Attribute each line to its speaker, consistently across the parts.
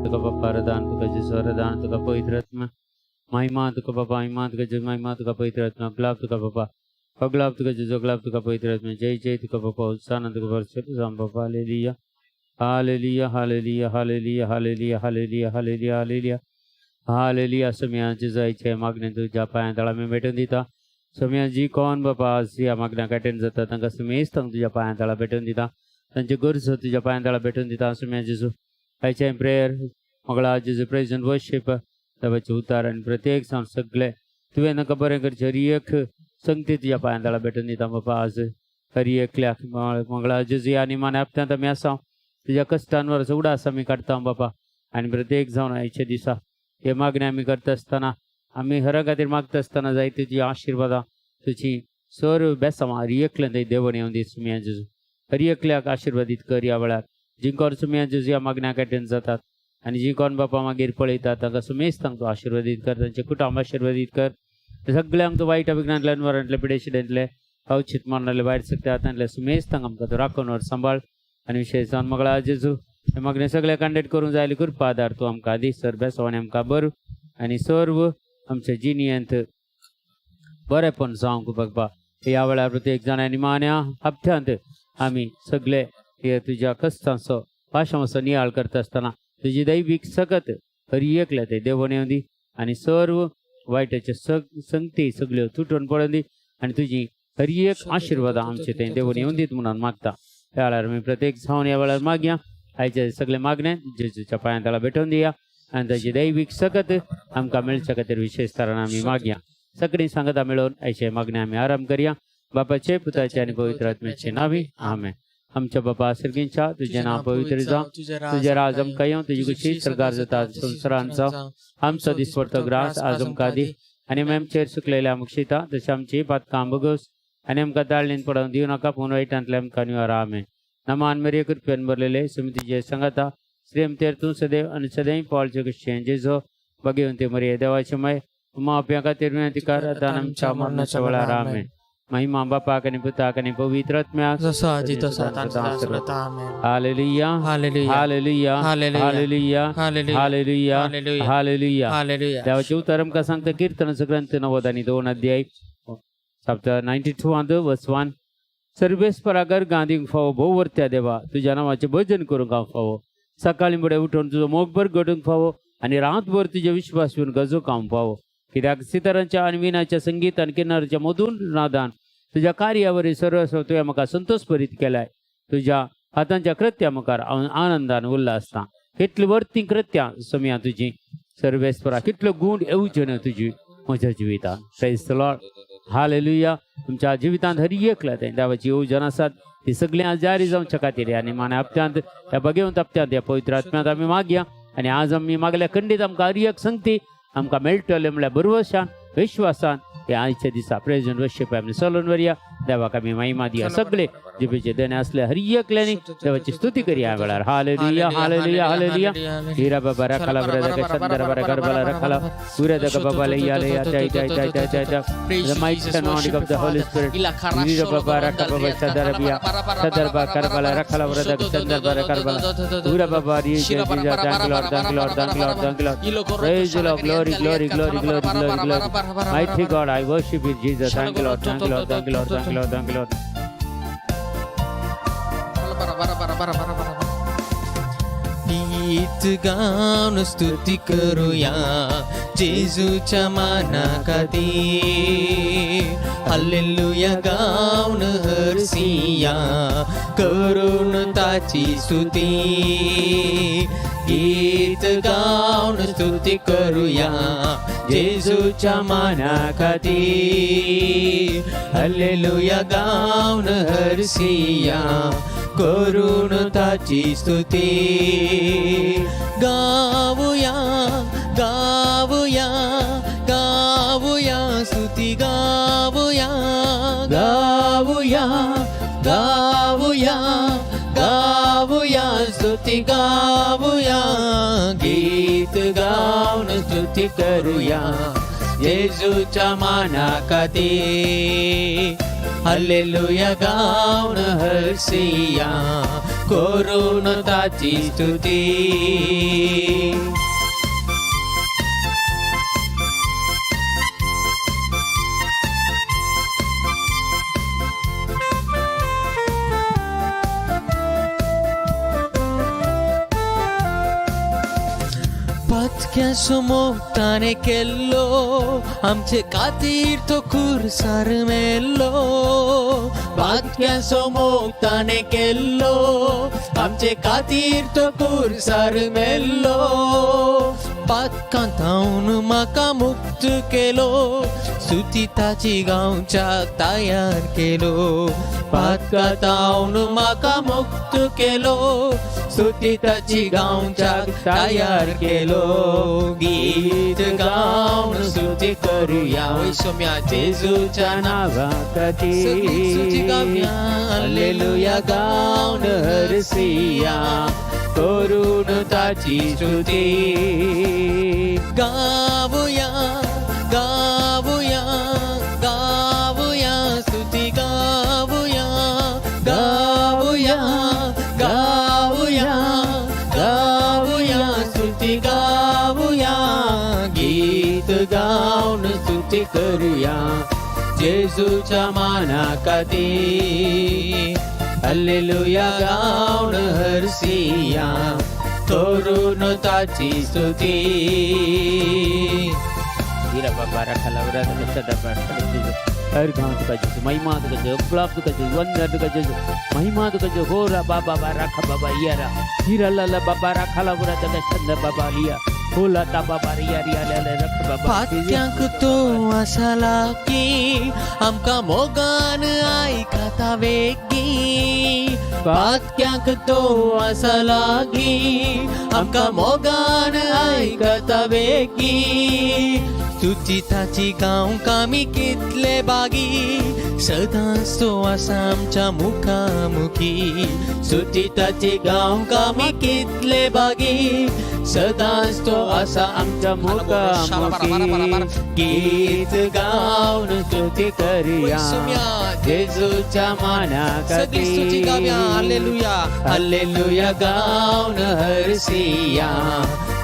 Speaker 1: तुका बाप्पा, आराधना तुका जेजू, आराधना तुका पवित्र आत्मा, महिमा तुका बाबा, महिमा तुका जेजू, महिमा तुका पवित्र आत्मा, गुलाब तुका बाबा, गुलाब तुका जेजू, गुलाब तुका पवित्र आत्मा, जय जय तुका बाबा, होसाना तुका परमेश्वर बाबा. Hallelujah, hallelujah, hallelujah, hallelujah, hallelujah, hallelujah, hallelujah, hallelujah, hallelujah. Saumya जेजू, मागणे तुज्या पांयां तळा आमी भेटून दिता. सोम्या जी कोण बाबा आज ह्या मागण्याक अटेंड जाता, तांकां समेस्तांक तुज्या पांयां तळा भेटून दिता. तांच्यो गरजो तुज्या पांयां तळा भेटून दिता. सोम्या जेजू, आयचे प्रेयर मंगळा जेजू, प्रेज अँड वर्शीप, देवाचे उतार आनी प्रत्येक जावन सगळे तुवें तांकां बरें करचें. हर एक संगती तुज्या पांयां तळा भेटून दिता बाबा. आज हर एकल्याक मंगळा जेजू, ह्या निमाण्या हप्त्यांत आमी आसा, तुज्या कश्टांवर उडास आमी काडटा बाबा. आनी प्रत्येक जावन आयच्या दिसा हे मागणे आमी करता आसतना, आमी हरा खातीर मागता आसतना जायती तुजी आशिर्वादां, तुजी सर्व बेसांव हर एकल्यान थंय देवण येवन दी. सुमया जेजू, हर एकल्याक आशिर्वादीत कर ह्या वेळार. जी कोण सुमया जेजू ह्या मागण्याक अटेंड जातात आनी जी कोण बापा मागीर पळयतात, तांकां सुमेस्तांक तूं आशिर्वादीत कर. तांचे कुटुंब आशिर्वादीत कर. सगळ्यांक तूं वायट विघ्नांतल्यान, मरणांतले, पिडेशिडेंतले, अवचित मरणांतले, वायट शक्ती हातांतले सुमेस्तांक आमकां तूं राखून वर, सांबाळ. आनी विशेश जावन मंगळा जेजू, हे मागणे सगळे कंडक्ट करूंक जाय कृपा आदार तूं आमकां दी. सर बेसवानी आमकां बरो आनी सर्व आमच्या जिणयेंत बरेपण जावंक बाबा. ह्या वेळार प्रत्येक जाणांनी निमाण्या हप्त्यांत आमी सगळे हे तुज्या कश्टांचो पाशांचो नियाळ करता आसतना तुजी दैवीक सकत हर एकल्या ते देवण येवन दी आनी सर्व वायटाचे सग संगती सगळ्यो तुटून पडून दी आनी तुजी हर एक आशिर्वादां आमचे ते देवण येवन दीत म्हणून मागता. ह्या वेळार आमी प्रत्येक जावन ह्या वेळार मागया. आयचे सगळे मागणे जेजूच्या पांयां तळा भेटोवन दिया आनी ताची दैवीक सकत आमकां मेळच्या खातीर विशेष तरान आमी मागया. सगळीं सांगता मेळोवन आयचे मागणे आमी आराम करया. बापाचे, पुताचे आनी पवित्र आत्म्याचे नावी, आमेन. आमच्या बापा सर्गींच्या, तुजें नांव पवित्र जावं, तुजें राज आमकां येवं, तुजी खुशी स्वर्गार जाता संवसारांत जावं. आमचो दिसपडतो ग्रास आज आमकां दी आनी आमी आमचेर चुकलेल्या आमकां तशें आमची पातकां भोगोस आनी आमकां ताळणीन पडोवंक दिवं नाका, पूण वायटांतले आमकां निवार. आमेन. नमान मरिये, कृपेन भरलेले, स्वामी तुजे सांगाता, स्त्रियां तूं सदैव आनी सदैव पावलचे कशें जेजो. भाग्यवंती मरिये, देवाची माय, पाप्यां खातीर विनंती कर आतां आमच्या मरणाच्या वेळार. आमेन. महिमा बापाक आनी पुताक आनी पवित्र आत्म्याक,
Speaker 2: जसो आदी तसो आता आणि सदा सर्वदा. आमेन.
Speaker 1: Hallelujah.
Speaker 2: Hallelujah.
Speaker 1: Hallelujah.
Speaker 2: Hallelujah.
Speaker 1: Hallelujah.
Speaker 2: Hallelujah.
Speaker 1: Hallelujah.
Speaker 2: Hallelujah.
Speaker 1: Hallelujah.
Speaker 2: Hallelujah.
Speaker 1: देवाचे उतर आमकां सांगता, कीर्तनाचो ग्रंथ 92 अध्याय, चॅप्टर 92 on the verse 1. सर्वेस्परा गर्गां दिवंक फावो भोव वर्त्या देवा, तुज्या नांवाचें भजन करूंक हांव फावो. सकाळीं फुडें उठून तुजो मोग घडूंक फावो आनी रातभर तुजे विश्वास येवन गजूंक हांव फावो. कित्याक सितारांच्या आनी विणाच्या संगीत आनी किनारच्या मधून नादान तुज्या कार्यावरी सर्वस्व तुवें म्हाका संतोष भरीत केलाय. तुज्या हातांच्या कृत्या मुखार हांव आनंदान उल्हासता. कितली वर्ती कृत्यां सोम्या तुजी सर्वेस्परा, कितलो गूण येवजण तुजी म्हज्या जिवितान. प्रेज the Lord, hallelujah. तुमच्या जिवितांत हर एकल्या तें देवाची येवजण आसात, ती सगळीं आज जारी जावच्या खातीर आनी माने हप्त्यांत, ह्या भगवंत हप्त्यांत, ह्या पवित्र आत्म्यांत आमी मागया. आनी आज आमी मागल्या खंडीत आमकां हर एक संगती आमकां मेळटलें म्हणल्यार भरवशान, विश्वासान ह्या आयच्या दिसा प्रेज अँड वर्शिप आमी चलोवन व्हरया. देवाक आमी महिमा दिया. सगळे जिबेचे देणे असले हर एकल्यानी देवाची स्तुती करूया ह्या वेळार. Hallelujah, hallelujah, hallelujah. हिरा बाबा रखला ब्रदक चंद्र बर करबला रखला उरदक बाबा लैया लैया चाय चाय चाय चाय चाय चाय. The mighty anointing of the Holy Spirit. Hira Baba Raka Baba Sadarabia Sadarba Karbala Rakhala Bradak Chandra Bara Karbala Ura Baba Ri Jai Jai. Thank you, Lord, thank you, Lord, thank you, Lord, thank you, Lord. Praise the Lord. Glory, glory, glory, glory, glory, glory. Mighty God, I worship you, Jesus. Thank you, Lord, thank you, Lord, thank you, Lord, thank you, Lord, thank you, Lord.
Speaker 2: बरं बरं बरं बरं बरं. गीत gown स्तुती करूया जेजूच्या मानाखातीर. Hallelujah gown हरसिया, करून ताची स्तुती. गीत गाऊन स्तुती करूया जेजूच्या मानाखातीर. हल्लेलुया गाऊन हरसिया, करून ताची स्तुती. गाऊया, गाऊया, गाऊया, स्तुती गाऊया. गाऊया, गाऊया, गाऊया, स्तुती गाऊया. गीत गाऊन स्तुती करूया जेजूच्या मानाखातीर. हल्लेलुया गावन हरसिया, करून ताची स्तुती. पथक्या सुमोक्ताने केल्लो, आमचे खातीर तो खुर्सार मेल्लो. पातक्या सोमोक्ताने केल्लो, आमचे खातीर तो खुर्सार मेल्लो. पातकां म्हाका मुक्त केलो, स्तुती ताची गांवच्याक तयार केलो. पातकां म्हाका मुक्त केलो, स्तुती ताची गांवच्याक तयार केलो. गीत गावन स्तुती करूया, वैसम्या जेजूच्या
Speaker 1: नावाखाती.
Speaker 2: सगळी स्तुती गावया.
Speaker 1: हल्लेलुया गावन हरसिया, करून ताची स्तुती.
Speaker 2: गावया, गावया, गावया, स्तुती गावया. गावया, गावया, गावया, स्तुती गावया.
Speaker 1: गीत गाऊन स्तुती करूया, जेजूच्या मानाखाती. हल्लेलुया गाऊन हरसिया, करून ताची स्तुती. हर गांव तुका जेजू, महिमा तुका जेजू, गुलाब तुका जेजू, वंदन तुका जेजू, महिमा तुका जेजू. हो रा बाबा बा राखा बाबा यारा हिरा ला बाबा राखा ला बुरा तका चंद बाबा लिया हो ला बाबा रिया रिया ला ला रख बाबा.
Speaker 2: पात्यांक तो आसा लागीं, आमकां मोगान आयकता वेगीं. पातक्यांक तो आसा लागीं, आमकां मोगान आयकता वेगीं. स्तुती ताची गावंक आमी कितले बागी, सदांच तो आसा आमच्या मुखामुखी. स्तुती ताची गावंक आमी कितले बागी, सदांच तो आसा
Speaker 1: आमच्या मुखामुखी. गीत गाऊन स्तुती करूया, जेजूच्या
Speaker 2: सगळी स्तुती गावया.
Speaker 1: मानाखाती.
Speaker 2: हालेलुया.
Speaker 1: हल्लेलुया गाऊन हरसिया,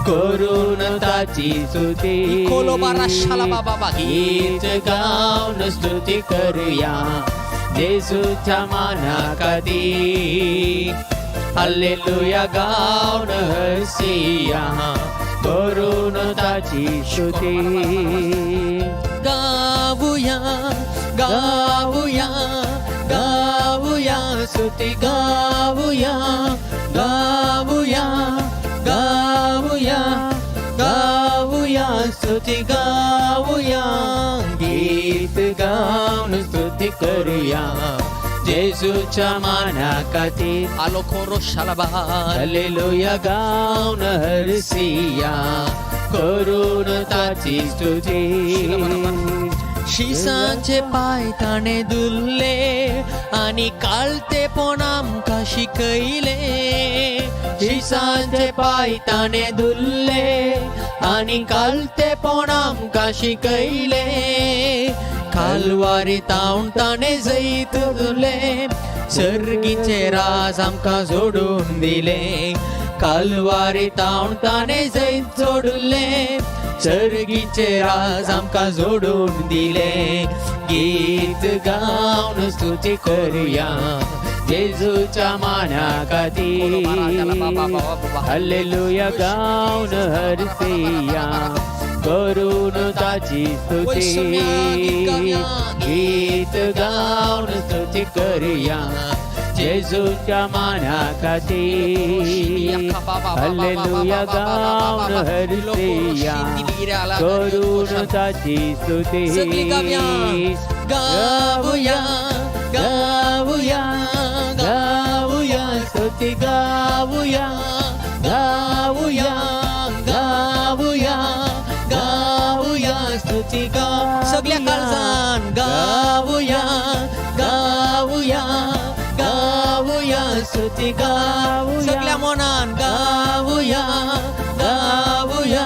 Speaker 1: करून ताची स्तुती. गीत गाऊन स्तुती करूया, जेजूच्या मानाखाती. हल्लेलुया गाऊन हरसिया, करून ताची स्तुती.
Speaker 2: गावया, गावया, गावया, स्तुती गावया. गावया, गावया, गावया, स्तुती गावया.
Speaker 1: गीत गाऊन स्तुती करूया, जेजूच्या मानाखाती. हल्लेलुया गाऊन हरसिया, करून ताची स्तुती.
Speaker 2: शिसांचे पाय ताणे धुल्ले आनी काळतेपण आमकां शिकयले. शिसांचे पाय ताणे धुल्ले आनी काळतेपण आमकां शिकयले. कालवारी तावन ताणे जैत धुले, सर्गीचे राज आमकां जोडून दिले. कालवारी तावन ताणे जैत जोडले, सर्गीचे राज आमकां जोडून दिले.
Speaker 1: गीत गाऊन स्तुती करूया, जेजूच्या मानाखाती. हल्लेलुया गाऊन हरसिया, करून ताची स्तुती. गीत गाऊन स्तुती करूया, जेजूच्या मानाखाती. हल्लेलुया गाऊन हरसिया, करून ताची स्तुती.
Speaker 2: सगळी गावया. गावया, गावया, गावया, स्तुती गावया. गावया, गावया, गावया, स्तुती गा. सगळ्या काळजान गावया, गावया, गावया, स्तुती गावया. सगळ्या मनान गावया, गावया,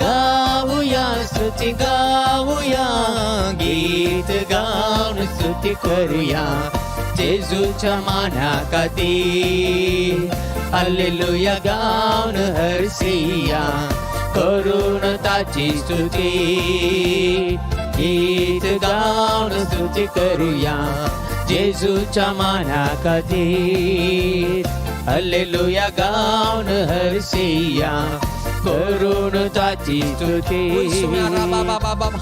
Speaker 2: गावया, स्तुती गावया. गीत गाऊन गावन स्तुती करूया जेजूच्या माना खातीर. हल्लेलुया गावन हरसिया, करून ताची स्तुती. गीत गावन स्तुती करूया जेजूच्या माना खातीर. हल्लेलुया गावन हरसिया, करून ताची स्तुती.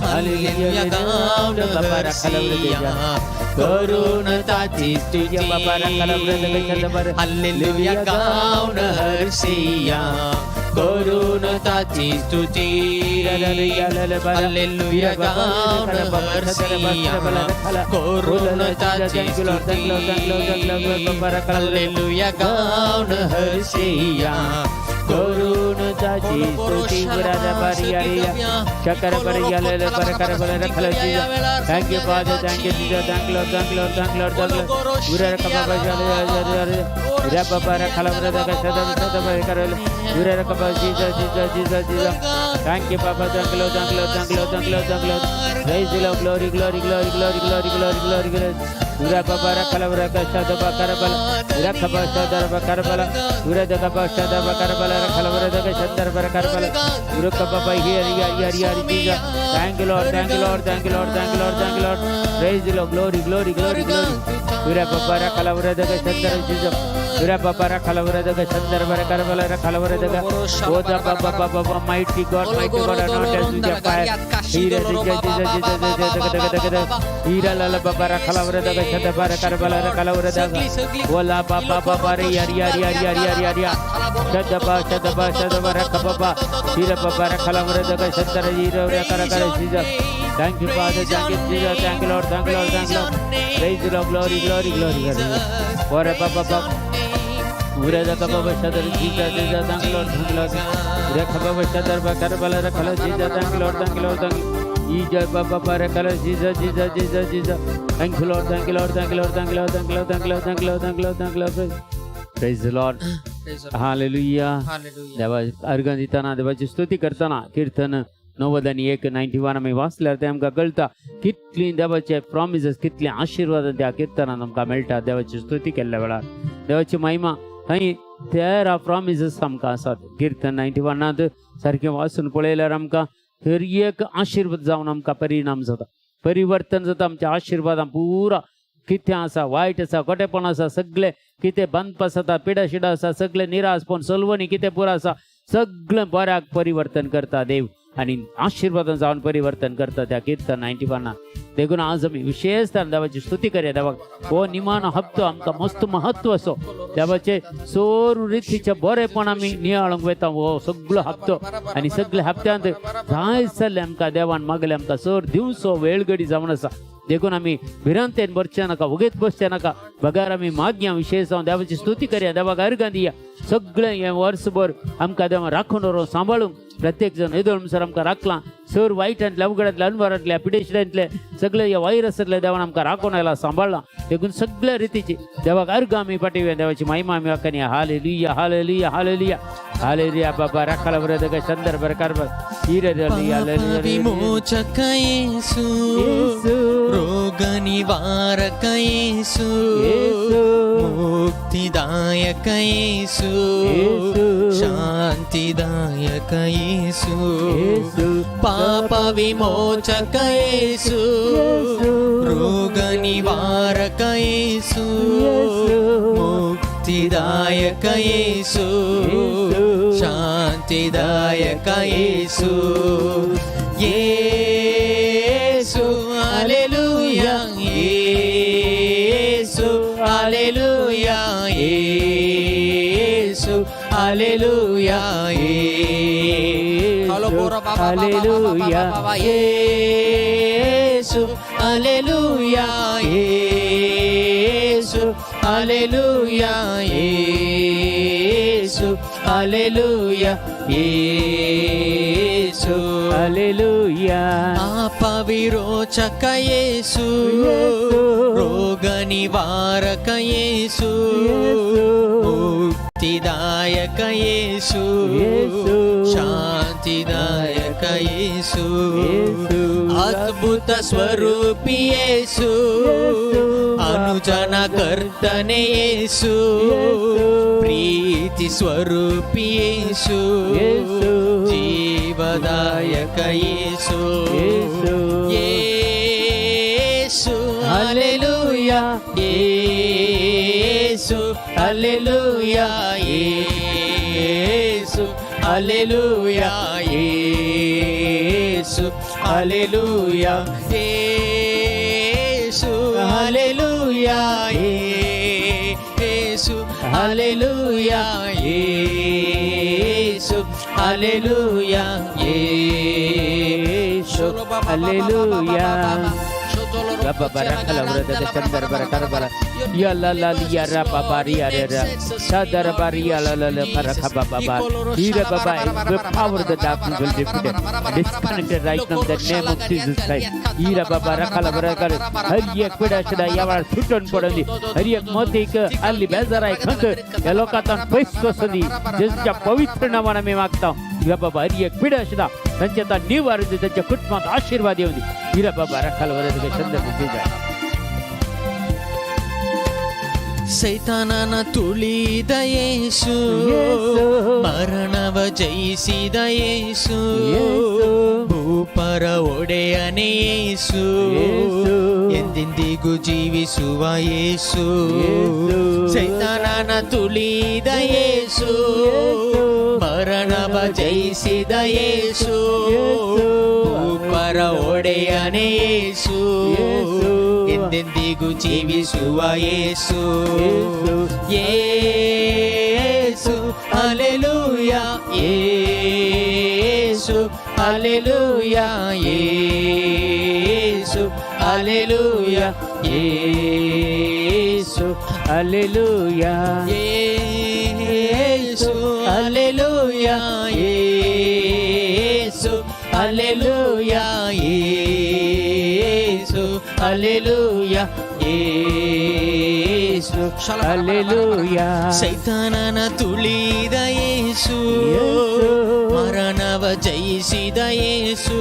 Speaker 2: हल्लेलुया गावन हरसिया, करून ताची स्तुती. हल्लेलुया गावन हरसिया, करून ताची स्तुती. हल्लेलुया गावन हरसिया, करून ताची स्तुती. हल्लेलुया गावन हरसिया,
Speaker 1: करून ताची स्तुती. शकर Thank you, Father. Thank you, Jesus. Thank you, Lord. Thank you, Lord. Thank you, Lord. Thank you, Lord. Ura kaba Ura baba khala ura daga sada sada karel. Ura kaba Jesus, Jesus, Jesus, Jesus. Thank you, Papa. Thank you, Lord. Thank you, Lord. Thank you, Lord. Thank you, Lord. Thank you, Lord. Praise the Lord. Glory, glory, glory, glory, glory, glory, glory, glory. Ura baba khala ura sada ba karabala. Ura kaba sada ba karabala. Ura daga ba sada ba karabala. Khala ura daga shandar ba karabala. Ura kaba ba here ya ya ya Jesus. Thank you, Lord. Thank you, Lord. Thank you, Lord. Thank you, Lord. Thank you, Lord. Praise the Lord. Glory, glory, glory, glory. Ura baba khala ura daga shandar Jesus. Ura baba khala ura daga shandar ba karabala. Khala ura daga. Oh, the baba baba baba, mighty God, mighty God, anoint us with your fire. Hira Jesus, Jesus, Jesus, Jesus, daga daga daga. Hira lala baba khala ura daga shandar ba karabala. Khala ura daga. Ola baba baba re yari yari yari yari yari yari. Shadaba shadaba shadaba rakababa. Hira baba khala ura daga shandar hira ura kara kara Jesus. Thank you, Father. Thank you, Jesus. Thank you, Lord. Thank you, Lord. Thank you, Lord. Praise the Lord. Glory, glory, glory, glory. Ora baba baba. Ura daga baba shadar Jesus, Jesus. Thank you, Lord. Thank you, Lord. Rakababa shadar ba karabala rakala Jesus. Thank you, Lord. Thank you, Lord. Thank you. Jesus baba barakala Jesus, Jesus, Jesus, Jesus. Thank you, Lord. Thank you, Lord. Thank you, Lord. Thank you, Lord. Thank you, Lord. Thank you, Lord. Thank you, Lord. Thank you, Lord. Thank you, Lord. Praise the Lord. Hallelujah. देवा अर्घ दिताना, देवाची स्तुती करताना कीर्तन 91, 91 आमी वाचल्यार ते आमकां कळटा कितली देवाचे प्रॉमिसीस, कितले आशिर्वाद त्या किर्तनान आमकां मेळटा. देवाची स्तुती केल्ल्या वेळार देवाची महिमा. थंय 13 प्रॉमिसीस आमकां आसात. कीर्तन 91त सारकें वाचून पळयल्यार आमकां हर एक आशिर्वाद जावन आमकां परिणाम जाता, परिवर्तन जाता आमच्या आशिर्वादां. पुरा कितें आसा, वायट आसा, खोटेपण आसा, सगळे कितें बांदपास आसा, पिडा शिडा आसा, सगळे निराशपण, सलवणी कितें पुरो आसा, सगळें बऱ्याक परिवर्तन करता देव आणि आशिर्वादान जावन परिवर्तन करता त्या कीर्तन 91. देखून आज आमी विशेष देवाची स्तुती करया. देवाक हो निमाणो हप्तो आमकां मस्त महत्व असो. देवाचे सोर रितीचे बरेपण आमी नियाळूंक वयता हो सगळो हप्तो. आनी सगळे हप्त्यांत जाय जाल्लें आमकां देवान मागलें आमकां सर दिवसो वेळगडी जावन आसा. देखून आमी भिरांतेन बसचे नाका, उगेत बसचे नाका, बगार आमी मागया. विशेष जावन देवाची स्तुती करया, देवाक अर्गां दिया. सगळें हें वर्सभर आमकां देवान राखून दवरून सांबाळूंक प्रत्येक जण येदोळ म्हणसर आमकां राखलां. सर वायटांतले, अवघडांतले, अनवरांतले, पिडेशिड्यांतले, सगळे ह्या व्हायरसांतले देवान आमकां राखून आयला, सांबाळ्ळां. देखून सगळ्या रितीची देवाक अर्गां आमी पाठोवया. देवाची महिमा आमी वाखाणया. Hallelujah, hallelujah, hallelujah, hallelujah. बाबा राखाला बरं दगा संदर्भ बरं कारभार
Speaker 2: पाप विमोचक येसू, रोग निवारक येसू, मुक्तिदायक येसू, शांतिदायक येसू. पाप विमोचक येसू, रोग निवारक येसू, मुक्तिदायक येसू, शांतिदायक Yesu. Yesu hallelujah, Yesu hallelujah, Yesu hallelujah.
Speaker 1: Hallelujah.
Speaker 2: Yesu hallelujah, Yesu hallelujah, Yesu hallelujah, Yesu.
Speaker 1: Hallelujah.
Speaker 2: पाप विरोचक येसू, रोग निवारक येसू, मुक्तिदायक येसू, शांतिदायक येसू. ಅದ್ಭುತ ಸ್ವರೂಪಿ ಯೇಸು, ಅನುಜನ ಕರ್ತನೆ ಯೇಸು, ಪ್ರೀತಿ ಸ್ವರೂಪಿ ಯೇಸು, ಜೀವದಾಯಕ Yesu. Yesu hallelujah, Yesu hallelujah, Yesu hallelujah, Yesu hallelujah, Yesu hallelujah, Yesu hallelujah, Yesu hallelujah, Yesu
Speaker 1: hallelujah. Ya la la ya ra ba ba ri ya ra ra. Sadara ba ri ya la la la ka ra ka ba ba ba. Ira ba ba. The power of the darkness will be defeated. Disconnected right now in the name of Jesus Christ. Ira ba ba ra ka la ba ra ka ra. हर एक पिढा सुद्धा यावर सुटून पडली. हर एक मत आली बेजार आहे खंत या लोकांत पैस वसली. जेजूच्या पवित्र नावानं मी मागता. इरा बाबा, हर एक पिढा सुद्धा त्यांच्या आता निवारण दे, त्यांच्या कुटुंबात आशीर्वाद येऊन दे. इरा बाबा रखाल वर चंद्र.
Speaker 2: ಸೈತಾನನ ತುಳಿದ ಯೇಸು, ಮರಣವ ಜಯಿಸಿದ ಯೇಸು, ಭೂಪರ ಒಡೆಯನೇ ಯೇಸು, ಎಂದೆಂದಿಗೂ ಜೀವಿಸುವ ಯೇಸು. ಸೈತಾನನ ತುಳಿದ ಯೇಸು, ಮರಣವ ಜಯಿಸಿದ ಯೇಸು, ಭೂಪರ ಒಡೆಯನೇ ಯೇಸು, ಎಂದೆಂದಿಗೂ ಜೀವಿಸುವ ಯೇಸು. Yesu hallelujah, Yesu hallelujah, Yesu hallelujah, ಯೇಸು
Speaker 1: ಹಲ್ಲೆಲೂಯಾ.
Speaker 2: ಯೇಸು hallelujah, Yesu hallelujah, Yesu hallelujah, ಯೇಸು
Speaker 1: ಹಲ್ಲೆಲೂಯಾ.
Speaker 2: ಸೈತಾನನ ತುಳಿದ ಯೇಸು, ಮರಣವ ಜಯಿಸಿದ ಯೇಸು,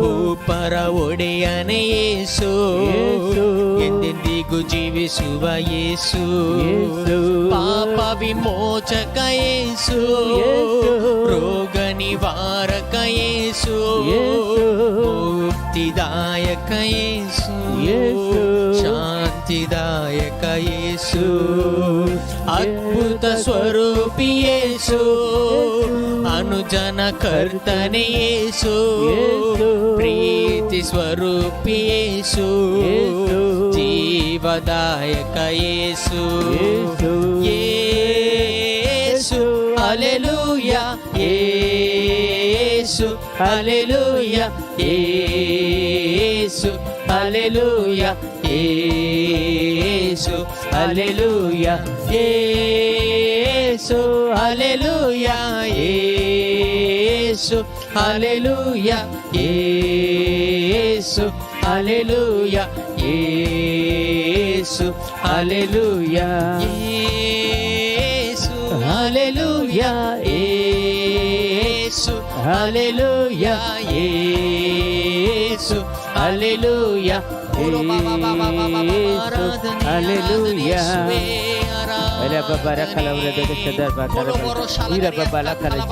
Speaker 2: ಭೂಪರ ಒಡೆಯನೇ ಯೇಸು, ಎಂದೆಂದಿಗೂ ಜೀವಿಸುವ ಯೇಸು, ಪಾಪ ವಿಮೋಚಕ ಯೇಸು, ರೋಗ ನಿವಾರಕ ಯೇಸು, ಮುಕ್ತಿದಾಯಕ ಯೇಸು, ಶಾಂತಿದಾಯಕ ಯೇಸು, ಅದ್ಭುತ ಸ್ವರೂಪಿ ಯೇಸು, ಅನುಜನ ಕರ್ತನೆ ಯೇಸು, ಪ್ರೀತಿ ಸ್ವರೂಪಿ ಯೇಸು, ಜೀವದಾಯಕ Yesu. Yesu hallelujah, Yesu hallelujah, Yesu hallelujah, Yesu hallelujah, Yesu hallelujah, Yesu hallelujah, Yesu hallelujah, Yesu hallelujah, Yesu hallelujah, Yesu hallelujah, Yesu hallelujah,
Speaker 1: hallelujah.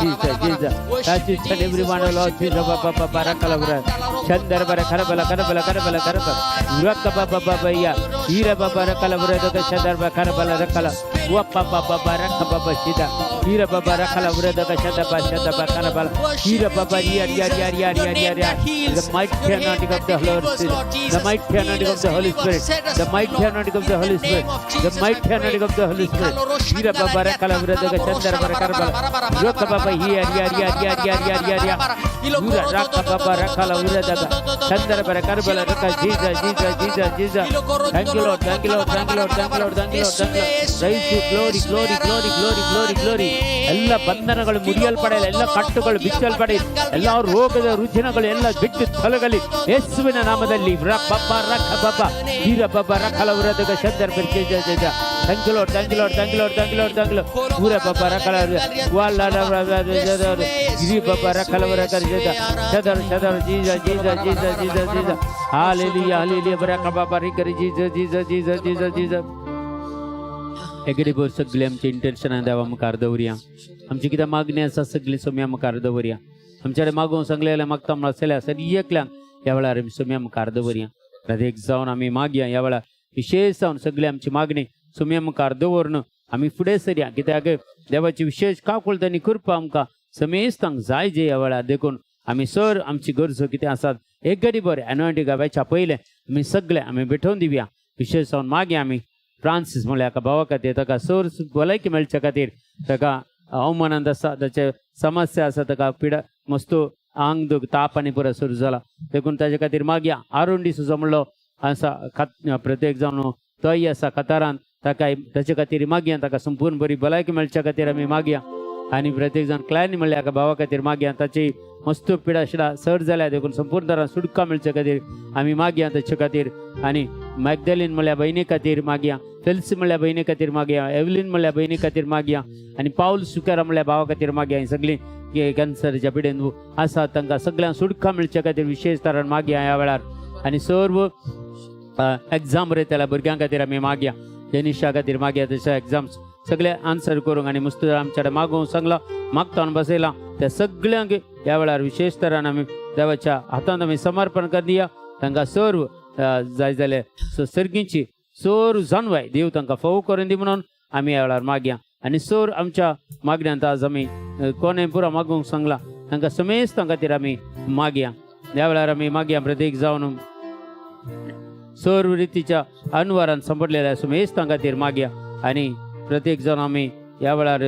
Speaker 1: Jesus, Jesus. Touch each and every one, Lord Jesus. Baba Baba Rakalabra. Chandra Bara Karabala Karabala Karabala Karabala. Raka Baba Baba Ya. Ira Baba Rakalabra Chandra Bara Karabala Rakala. Wapa Baba Raka Baba Shida. Ira Baba Rakalabra Shada Bashada Karabala. Ira Baba Ria Ria Ria Ria Ria Ria Ria. The mighty anointing of the Holy Spirit. The mighty anointing of the Holy Spirit. The mighty anointing of the Holy Spirit. The mighty anointing of the Holy Spirit. Ira Baba Rakalabra Chandra Bara Karabala. Raka Baba Ria Ria Ria Ria Ria Ria Ria Ria. Ura Raka Baba Rakala Ura Daga. Chandra Bara Karabala Raka. Jesus, Jesus, Jesus, Jesus. Thank you, Lord. Thank you, Lord. Thank you, Lord. Thank you, Lord. Thank you, Lord. Thank you, Lord. Praise you, glory, glory, glory, glory, glory, glory. ಎಲ್ಲ ಬಂಧನಗಳು ಮುರಿಯಲ್ಪಡಲಿ, ಎಲ್ಲ ಕಟ್ಟುಗಳು ಬಿಚ್ಚಲ್ಪಡಲಿ, ಎಲ್ಲ ರೋಗದ ರುಜಿನಗಳು ಎಲ್ಲ ಬಿಟ್ಟು ತೊಲಗಲಿ ಯೇಸುವಿನ ನಾಮದಲ್ಲಿ. ರಬ್ಬ ರಖ ಬಬ್ಬ ಹೀರ ಬಬ್ಬ ರಖಲ ಉರದಗ ಶಂದರ್. Thank you Lord, thank you Lord, thank you Lord, thank you Lord, thank you Lord. ಪೂರ ಬಾಬಾ ರಕಲ ವಾಲ ಗಿರಿ ಬಾಬಾ ರಕಲ ರಕಲ ಚದರ್ ಚದರ್ Jesus Jesus Jesus Jesus Jesus. Hallelujah, hallelujah. ಬರಕ ಬಾಬಾ ರಿಕರಿ Jesus Jesus Jesus Jesus Jesus. एकडे भर सगळी आमची इंटेन्शनां देवा मुखार दवरया. आमची कितें मागणी आसा सगळी सोम्या मुखार दवरया. आमच्या मागूंक सांगलेलें मागता म्हणल्यार आसलेल्या सर एकल्यांक ह्या वेळार आमी सोम्या मुखार दवरया. एक जावन आमी मागया ह्या वेळार विशेष जावन सगळी आमची मागणी सोम्या मुखार दवरून आमी फुडें सरया, कित्याक देवाची विशेष काकुळट आनी कृपा आमकां समेस्तांक जाय जे ह्या वेळार. देखून आमी सर आमची गरजो कितें आसात एक घडी बरें एनोयंटी गावाच्या पयलें आमी सगळे आमी भेटोवन दिवया. विशेष जावन मागीर आमी फ्रांसीस म्हणल्यार एका भावा खातीर, ताका सर भलायकी मेळच्या खातीर, ताका अवमानांत आसा, ताचे समस्या आसा, ताका पिडा मस्तो आंग दुख ताप आनी पुरो सुरू जाला, देखून ताजे खातीर मागीर आरुण डिसोजा म्हणलो आसा खात प्रत्येक जावन तोय आसा कतारान, ताका ताचे खातीर मागया, ताका संपूर्ण बरी भलायकी मेळच्या खातीर आमी मागया. आनी प्रत्येक जाण क्लायन म्हणल्यार एका भावा खातीर मागया, ताची मस्त पिडा शिडा सर जाल्या, देखून संपूर्ण तरान सुटका मेळच्या खातीर आमी मागया ताचे खातीर. आनी मॅगदलीन म्हणल्यार भयणी खातीर मागया, फेल्सी म्हणल्यार भयणी खातीर मागया, एवलीन म्हणल्यार भयणी खातीर मागया, आनी पावल सुकेरा म्हणल्यार भावा खातीर मागया. ही सगळीं कॅन्सरच्या पिडेन आसा तांकां सगळ्यांक सुटका मेळच्या खातीर विशेष तरान मागया ह्या वेळार. आनी सर्व एग्जाम बरयतल्या भुरग्यां खातीर आमी मागया, जेनिशा खातीर मागया, तशें एग्जाम्स सगळे आन्सर करूंक आनी मुस्त आमच्या कडेन मागूंक सांगलां, मागता बसयलां त्या सगळ्यांक ह्या वेळार विशेष तरान आमी देवाच्या हातांत आमी समर्पण कर दिया. तांकां सर्व जाय जाल्यार सर्गींची सर्व जाणवाय देव तांकां फोव करून दी म्हणून आमी ह्या वेळार मागया. आनी सर आमच्या मागण्यांत आज आमी कोणें पुरो मागूंक सांगलां तांकां समेस्तां खातीर आमी मागया. ह्या वेळार आमी मागया प्रत्येक जावन सर्व रितीच्या अनवारान सांपडलेल्या समेस्तां खातीर मागया. आनी प्रत्येक जाण आमी ह्या वेळार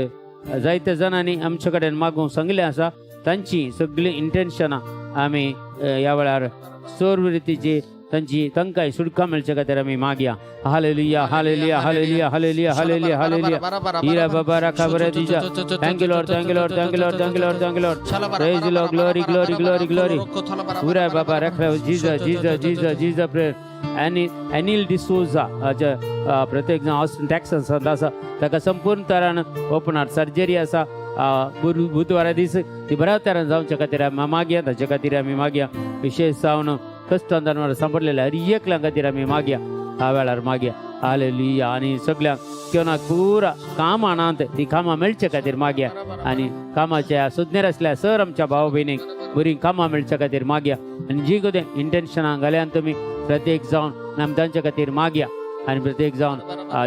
Speaker 1: जायत्या जाणांनी आमचे कडेन मागूंक सांगलें आसा, तांची सगळीं इंटेन्शनां आमी ह्या वेळार सर्व रितीची तांची तांकांय सुटका मेळचे खातीर आमी मागया. Hallelujah, hallelujah, hallelujah, hallelujah, hallelujah, hallelujah. Hira Baba Rakha Bara Dija. Thank you Lord, thank you Lord, thank you Lord, thank you Lord, thank you Lord. Praise the Lord, glory, glory, glory, glory. Pura Baba Rakha Jesus, Jesus, Jesus, Jesus prayer. आनी अनिल डिसोजा प्रत्येक जाण Austin टॅक्सासांत आसा, ताका संपूर्ण तरान open heart surgery आसा बुधवारा दीस, ती बऱ्या तरान जावच्या खातीर आमी मागया, ताचे खातीर आमी मागया. विशेष जावन कश्टान सांपडलेल्या हर एकल्या खातीर आमी मागया ह्या वेळार मागया. हालेलुया. आनी सगळ्यांक केन्ना पुरा कामां नात ती कामां मेळचे खातीर मागया. आनी कामाच्या सुज्ञर आसल्या सर आमच्या भाव भयणीक बरीं कामां मेळच्या खातीर मागया. आनी जी कितें इंटेन्शनां घाल्यान तुमी प्रत्येक जावन आमी तांच्या खातीर मागया. आनी प्रत्येक जावन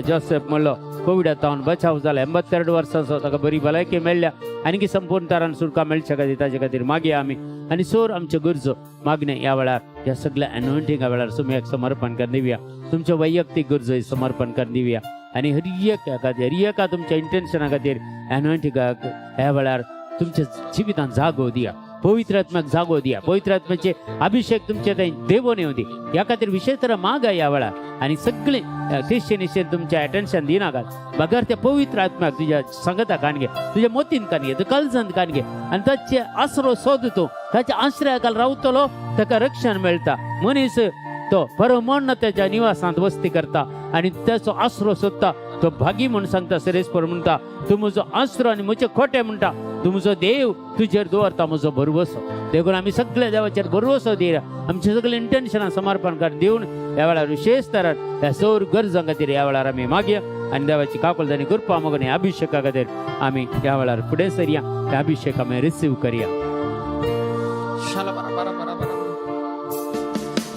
Speaker 1: जोसेफ म्हणलो कोविडा तावन बचाव जाला, 82 वर्सांचो, ताका बरी भलायकी मेळ्ळ्या, आनी संपूर्ण तरान सुटका मेळच्या खातीर ताचे खातीर मागया आमी. आनी सोर आमच्यो गरजो मागणे ह्या वेळार ह्या सगळ्या अनोइंटिंगा वेळार सुम्याक समर्पण कर दिवया. तुमच्यो वैयक्तीक गरजो समर्पण कर दिवया. आनी हर एका खातीर, हर एका तुमच्या इंटेन्शना खातीर अनोइंटिंगाक ह्या वेळार तुमच्या जिवितांत जागो दिया, पवित्र आत्म्याक जागो दिया, पवित्र आत्म्याचे अभिषेक तुमच्या थंय देवून येवं दी. ह्या खातीर विशेष तर मागा ह्या वेळार. आनी सगळे ख्रिश्चनिशेन तुमच्या अटेन्शन दिनाकात, बगर त्या पवित्र आत्म्याक तुज्या संगता कान घे, तुज्या मोतीन कान घे, तुज्या कलजन कान घे, आनी ताचे आसरो सोद तूं, ताच्या आश्रयाखाल रावतलो ताका रक्षण मेळटा. मनीस तो परमन्न त्याच्या निवासांत वस्ती करता आनी त्याचो आसरो सोदता, तो भागी म्हूण सांगता. सरेस्पर म्हणटा, तूं म्हजो आसरो आनी म्हजे खोटे म्हणटा, तूं म्हजो देव, तुजेर दवरता म्हजो भरवसो. देखून आमी सगळे देवाचेर भरवसो दिया, आमचे सगळे इंटेन्शनां समर्पण कर दिवन ह्या वेळार विशेष तरान ह्या सौर गरजां खातीर ह्या वेळार आमी मागया. आनी देवाची काकुळट आनी कृपा मागून ह्या अभिषेका खातीर आमी ह्या वेळार फुडें सरया, ह्या अभिषेक आमी रिसीव करया.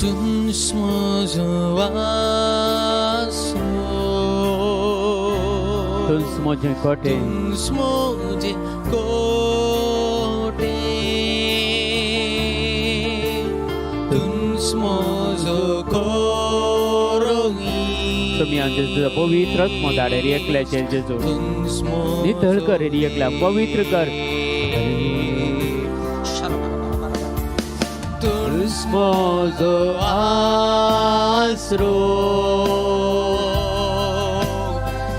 Speaker 2: तूंच म्हजो आसरो,
Speaker 1: तूंच म्हजें कोटे,
Speaker 2: तूंच म्हजें कोटे, तूंच म्हजो कोरोई,
Speaker 1: तुमी आमचे तुजो पवित्र आत्मो धाड रे एकल्याचेर जेजू,
Speaker 2: तूंच म्हजो
Speaker 1: नितळ कर रे एकल्या, पवित्र कर.
Speaker 2: तूंच म्हजो आसरो,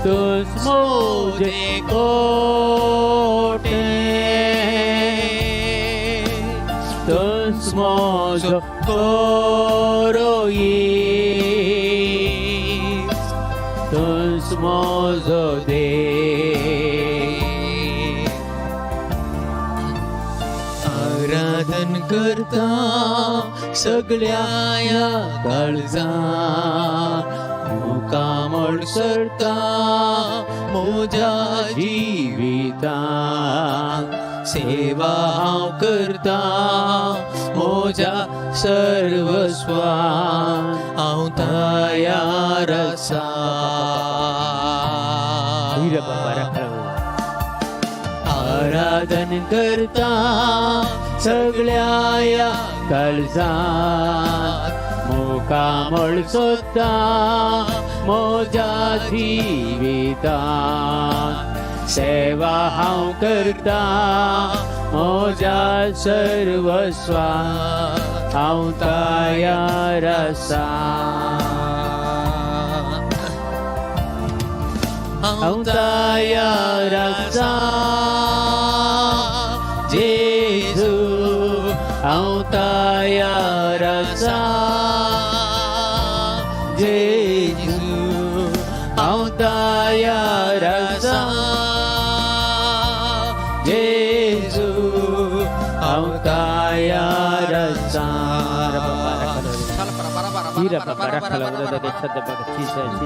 Speaker 1: तूंच म्हजें कोटे, तूंच म्हजो कोरोई, तूंच म्हजो देव.
Speaker 2: आराधन करता सगळ्या ह्या काळजान, मुखामळ सरता म्हज्या जिवितान. सेवा हांव करता म्हज्या सर्वस्वान, हांव तयार आसा.
Speaker 1: हीरा बाबा रखला. आराधन करता सगळ्या ह्या काळजान, मुखामळ सोदता म्हज्या जिवितान. सेवा हांव करता म्हज्या सर्वस्वान, हांव तयार आसा. हांव तयार आसा जेजू, हांव तयार आसा जेजू, हांव तयार आसा जेजू, हांव तयार आसा. हीरा बाबा रखला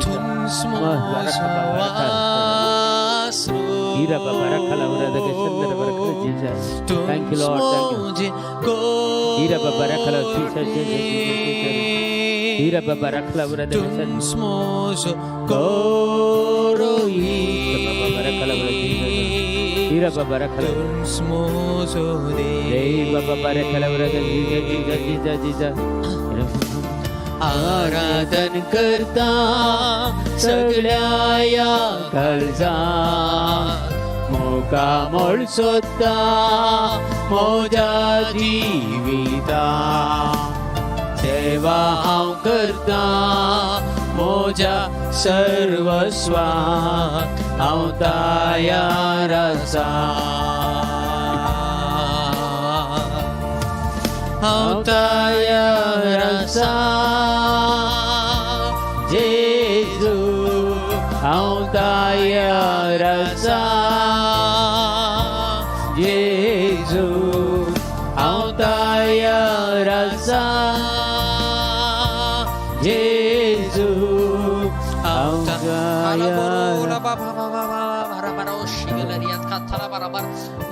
Speaker 2: तूंच म्हजो आसरो.
Speaker 1: हीरा बाबा रखला. Jesus. Thank you, Lord. Thank you.
Speaker 2: म्हजे
Speaker 1: हीरा बाबा रखला. Jesus, Jesus, Jesus. हीरा बाबा रखला.
Speaker 2: तूंच म्हजो
Speaker 1: बाबा रखला. हीरा बाबा रखला.
Speaker 2: तूंच म्हजो
Speaker 1: जय बाबा रखला. Jesus, Jesus, Jesus, Jesus. आराधन करता सगळ्या ह्या काळजान, मुखामळ सोदता म्हज्या जिवितान. सेवा हांव करता म्हज्या सर्वस्वान, हांव तयार आसा. हांव तयार आसा जेजू, हांव तयार आसा जेजू, हांव तयार आसा जेजू, हांव तयार.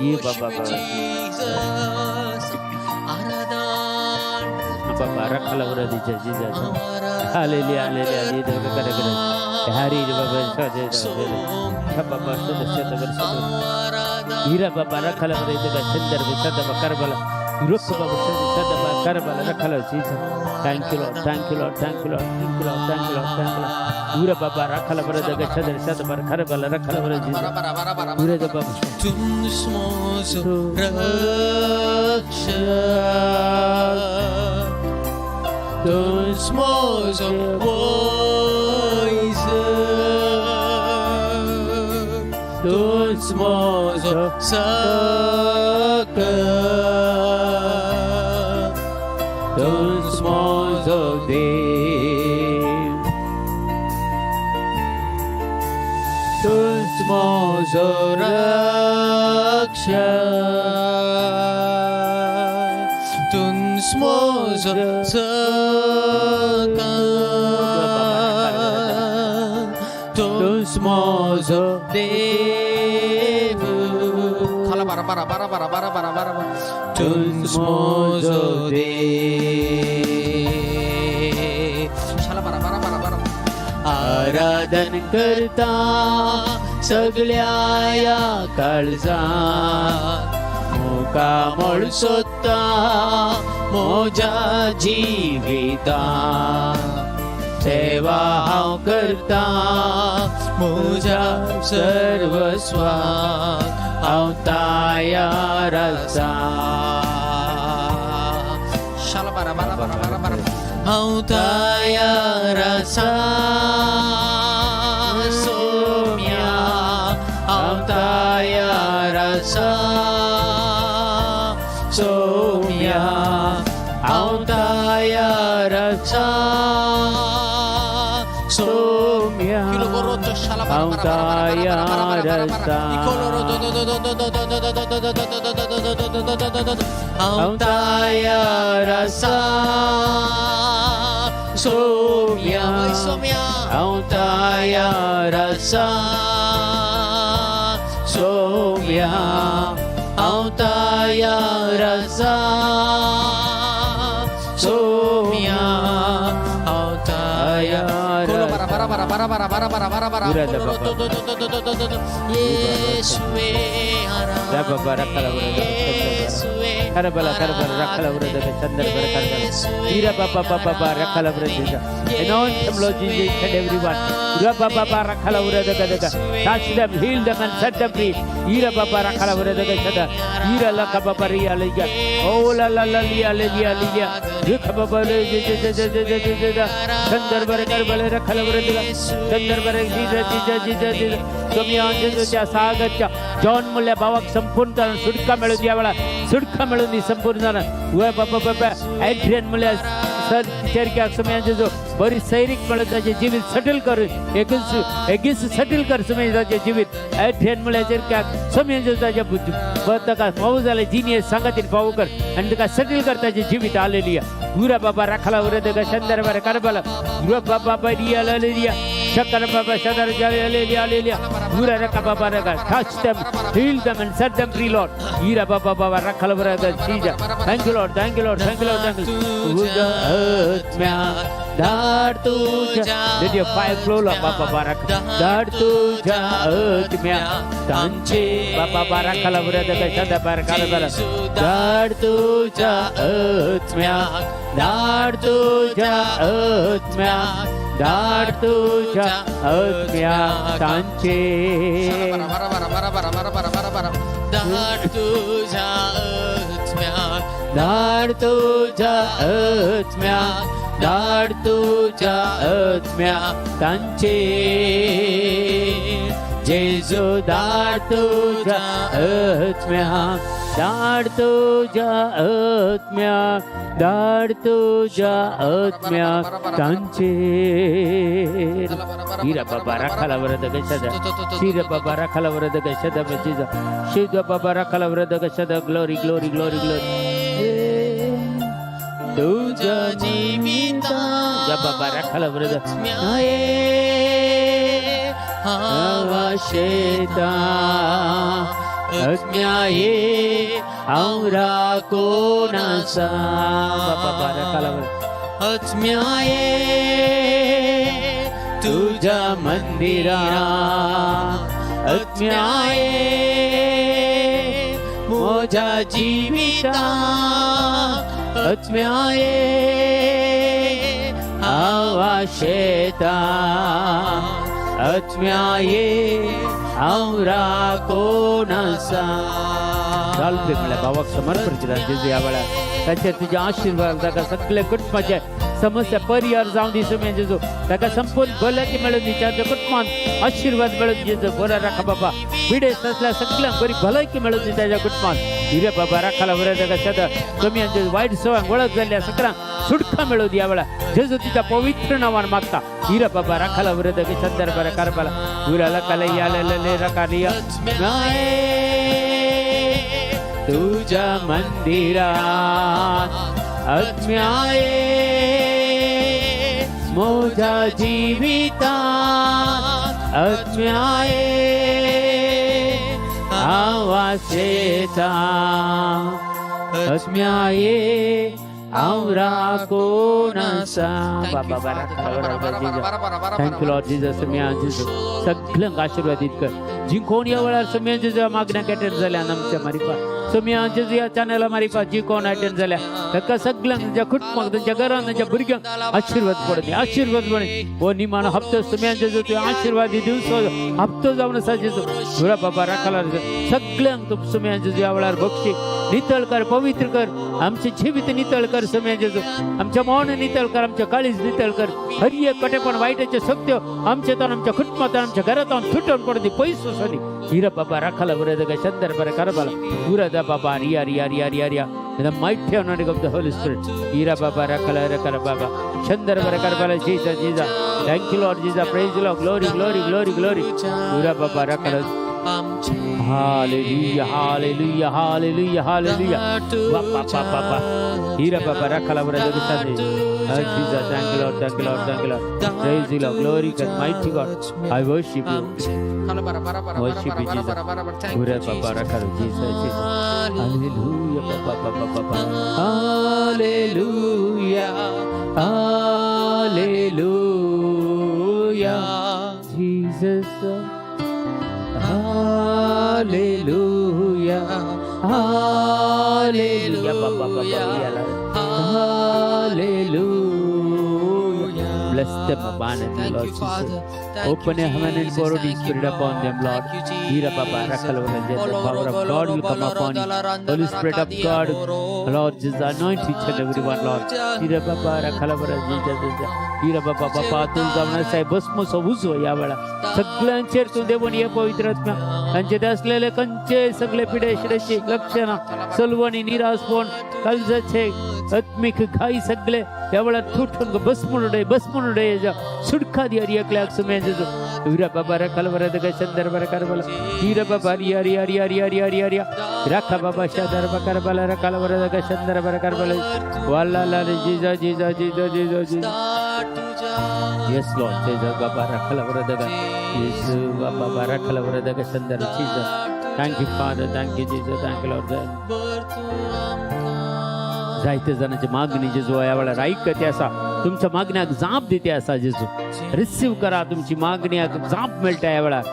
Speaker 1: ये बाबा.
Speaker 2: Jesus. आराधन.
Speaker 1: बाबा रखला. जीसस. Hallelujah, hallelujah. हरी बाबा बाबा हीरा बाबा रखला. चंदर सदा करबला रुख बाबा सदा करबला रखला. Jesus. Thank you, Lord. Thank you, Lord. Thank you, Lord. Thank you, Lord. Thank you, Lord. Thank you, Lord. हीरा बाबा रखला. चंदर सदा करबला रखला. जीसस. हीरा बाबा.
Speaker 2: तूंच म्हजो रक्षक, तूंच म्हजो वैज, तूंच म्हजो सखा,
Speaker 1: तूंच म्हजो देव, तूंच म्हजो रक्षक,
Speaker 2: तूंच म्हजो सखा,
Speaker 1: तूंच म्हजो
Speaker 2: देव, तूंच म्हजो देव.
Speaker 1: आराधन करता सगळ्या ह्या काळजान, मुखामळ सोदता म्हज्या जिवितान. सेवा हांव करता म्हज्या सर्वस्वान, हांव तयार आसा.
Speaker 2: हांव तयार आसा सोम्या, हांव तयार आसा सोम्या, हांव तयार आसा सोम्या.
Speaker 1: सोम्या हांव तयार आसा.
Speaker 2: हांव तयार आसा सोम्या, हांव तयार आसा सोम्या, हांव तयार आसा सोम्या, हांव तयार.
Speaker 1: Anoint them, Lord Jesus, and everyone. Touch them, heal them, and set them free. Ira baba rakala vradaga shada. Ira la kababa ria liya. Oh la la la liya liya liya. Rukha baba re je je je je je je je je. Chandar bare kar bale rakhala vradaga. Chandar bare Jesus Jesus Jesus Jesus. तुम्ही आमच्या सागरच्या John मुल्या भावाक संपूर्ण सुटका मिळून द्या वेळा, सुटका मिळून दी संपूर्ण. वे बाबा बाबा एड्रियन मुल्या सर चेरक्याक सुम्यांचे जो बरी सैरीक मेळून ताचें जिवीत सेटल कर, एकूच एगीच सेटल कर सुम्या ताचें जिवीत. एड्रियन मुल्या चेरक्याक सुम्यांचे ताच्या ताका फावो जालें जिनियस सांगातीन फावो कर आनी ताका सेटल कर ताचें जिवीत. आलेलिया. गुरा बाबा राखाला उरदगा शंदर बारा करबाला गुरा बाबा बरिया ललिया शकर बाबा शदर जले hallelujah hallelujah. Gura Raka Baba Raka. Touch them, heal them and set them free, Lord. Ira Baba Baba Rakhala Raka Jesus. Thank you, Lord. Thank you, Lord. Thank you, Lord. Thank you. तुझ्या आत्म्या धाड तुझ्या. Let your fire flow, Lord. Baba Baraka. धाड तुझ्या आत्म्या तांचे बाबा बाराखाला रदगा शदा बारखाला बारा. धाड तुझ्या आत्म्या, धाड तुझ्या आत्म्या, धाड तुझ्या आत्म्या तांचे.
Speaker 2: धाड तुझ्या आत्म्या,
Speaker 1: धाड तुझ्या आत्म्या, धाड तुझ्या आत्म्या तांचे. जेजू धाड तुझ्या आत्म्या, धाड तुझ्या आत्म्या, धाड तुझ्या आत्म्या तांचे. हिरा बाबा राखाला वरद कशादा शिर बाबा राखाला वरद कशादा बजीजा शिव बाबा राखाला वरद कशादा. Glory glory glory glory. तुझ्या
Speaker 2: जीविता
Speaker 1: बाबा राखाला वरद
Speaker 2: हवा
Speaker 1: शेता आत्म्याये हांव राखून आसा. बाबा राखाला वरद
Speaker 2: आत्म्याये
Speaker 1: तुझ्या मंदिरा आत्म्याये
Speaker 2: म्हज्या जिविता
Speaker 1: आत्म्याये आवाशेता आत्म्याये हांव राखून आसा. चालपी म्हळ्यार भावाक समर्पण केला जेजू ह्या वेळार ताचेर तुजे आशिर्वाद, ताका सगळे कुटुंबाचे समस्या परिहार जावं दी सुम्या जेजू. ताका संपूर्ण भलायकी मेळून दी, ताच्या कुटुंबान आशिर्वाद मेळून जेजू. बरो राखा बाबा, पिडेस्त असल्या सगळ्यांक बरी भलायकी मेळून दी ताच्या कुटुंबान. हिरे बाबा राखाला बरें ताका सदां कमी आनी वायट सवंग वळख जाल्ल्या सगळ्यांक सुटका मेळूं दी ह्या वेळार जेजू, तुज्या पवित्र नांवान मागता. हिरे बाबा राखाला बरें ताका संदर्भ बरें कारबाला उराला कलैया ले रकालिया तुझ्या मंदिरात आत्म्याये म्हज्या जिविता आत्म्याये आवासेता आत्म्याये हांव राखून आसा. बाबा thank you Lord Jesus. मी जेजू सगळ्यांक आशिर्वादीत कर. जी कोण ह्या वेळार सुम्या जेजू मागण्या अटेंड जाल्या आमच्या मारिफा, सुम्या जेजू ह्या चॅनला मारिफा जी कोण अटेंड जाल्या ताका सगळ्यांक तांच्या कुटुंबाक, तांच्या घरान, तांच्या भुरग्यांक आशिर्वाद पडूं, आशिर्वाद पडूं. हो निमाणो हप्तो सुम्या जेजू तुवें आशिर्वादी दिवचो हप्तो जावन आसा जेजू. गुरा बाबा राखाला सगळ्यांक तूं सुम्या जेजू ह्या वेळार बक्षी नितळ कर, पवित्र कर. आमचे जिवीत नितळ कर सुम्या जेजू, आमच्या मन नितळ कर, आमच्या काळीज नितळ कर. हर एक कटेपण वाईटाचे सत्य आमच्या तर आमच्या कुटुंबात आमच्या घरात तुटून पडून दी, पैस वचून दी. हिरा बाबा राखाला बरं का शंदर बरं करबाला गुरा दा बाबा Riya Riya Riya Riya Riya. In the mighty anointing of the Holy Spirit. Hira Baba Rakala Rakala Baba. Chandra Bara Karbala Jesus Jesus. Thank you Lord Jesus, praise Lord, glory glory glory glory. उरा बाबा रखल. Hallelujah, hallelujah, hallelujah, hallelujah. वा पा पा पा पा. Hira Baba Rakala Brother. Jesus, thank you Lord, thank you Lord, thank you Lord. Praise you Lord, glory God, mighty God. I worship you. Worship you, Jesus. Ura Baba Rakala, Jesus, Jesus. Hallelujah, Baba, Baba, Baba. Hallelujah, Hallelujah. Jesus. Hallelujah. Hallelujah. Baba, Baba, Hallelujah. Bless them abundantly,
Speaker 2: Thank
Speaker 1: Lord
Speaker 2: you,
Speaker 1: Jesus.
Speaker 2: Father. Thank
Speaker 1: Open
Speaker 2: you,
Speaker 1: your heaven and
Speaker 2: Jesus.
Speaker 1: pour out His
Speaker 2: Thank you,
Speaker 1: Spirit upon them, Lord.
Speaker 2: Thank you,
Speaker 1: Hira Baba,
Speaker 2: Jesus.
Speaker 1: Rakala, the power of God will come upon you. Holy Spirit of God, Lord Jesus, anoint each and every one, Lord. Hira Baba, Rakala, Jesus, Hira Baba, बापा तूं जावन आसाय भस्म उजो ह्या वेळा सगळ्यांचेर तूं देवून ये पवित्र आत्म्या. तांचे ते असलेले कंचे सगळे पिडे शिडेची लक्षणां सलवणी निराशपण कलजाचे आत्मिक घाई सगळे ह्या वेळार तुटून भस्मून भस्मून सुटका दी हरी एकल्याक सुमे जेजू. हिरा बाबा रखल बर चंदर बर करबल. हिरा बाबा हरी हरी हरी हरी हरी हरी हरी रखा बाबा शदर बर करबल रखल बर चंदर बर करबल वाला लाल जीजा जीजा जीजा जीजा जीजा. Yes, Lord. Jesus, Baba, Rakhala, Brother. Jesus, Baba, Rakhala, Brother, Sandar, Jesus. Thank you, Father. Thank you, Jesus. Thank you, Lord. जायते जाणांची मागणी जेजू ह्या वेळार ऐकते आसा. तुमच्या मागण्याक जाप दिते आसा जेजू. रिसीव करा. तुमची मागण्याक जाप मेळटा ह्या वेळार,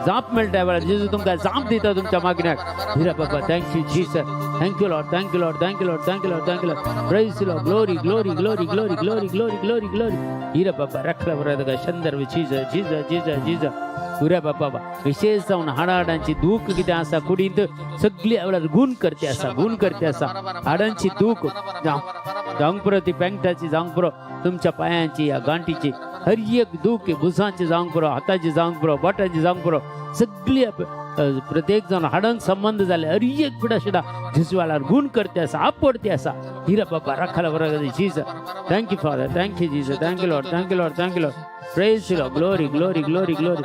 Speaker 1: जाप मेळटा ह्या वेळार. जेजू तुमकां जाप दिता तुमच्या मागण्याक. हिरा बाबा, thank you Jesus, thank you Lord, thank you Lord, thank you Lord, thank you Lord, thank you Lord. Praise Lord, glory glory glory glory glory glory glory glory. Hira बाबा रखला बरं शंदर. Jesus Jesus Jesus Jesus. उऱ्या बाबा विशेष जावन हाडा हाडांची दूख कितें आसा कुडींत सगळी ह्या वेळार गुण करते आसा, गुण करते आसा. हाडांची दूख जावंक पुरो, ती पेंगटाची जावंक पुरो, तुमच्या पायांची या गांठीची हर एक दूख, भुजांची जावंक पुरो, हाताची जावंक पुरो, बोटांची जावंक पुरो, सगळी प्रत्येक जावन हाडांक संबंध जाले हर एक पिडा सुद्धा जेजू वेळार गुण करते आसा, आपडते आसा. हिरा बाबा रखाला बरोबर. Jesus, thank you Father, thank you Jesus, thank you Lord, thank you Lord, thank you Lord. Praise Lord, glory glory glory glory,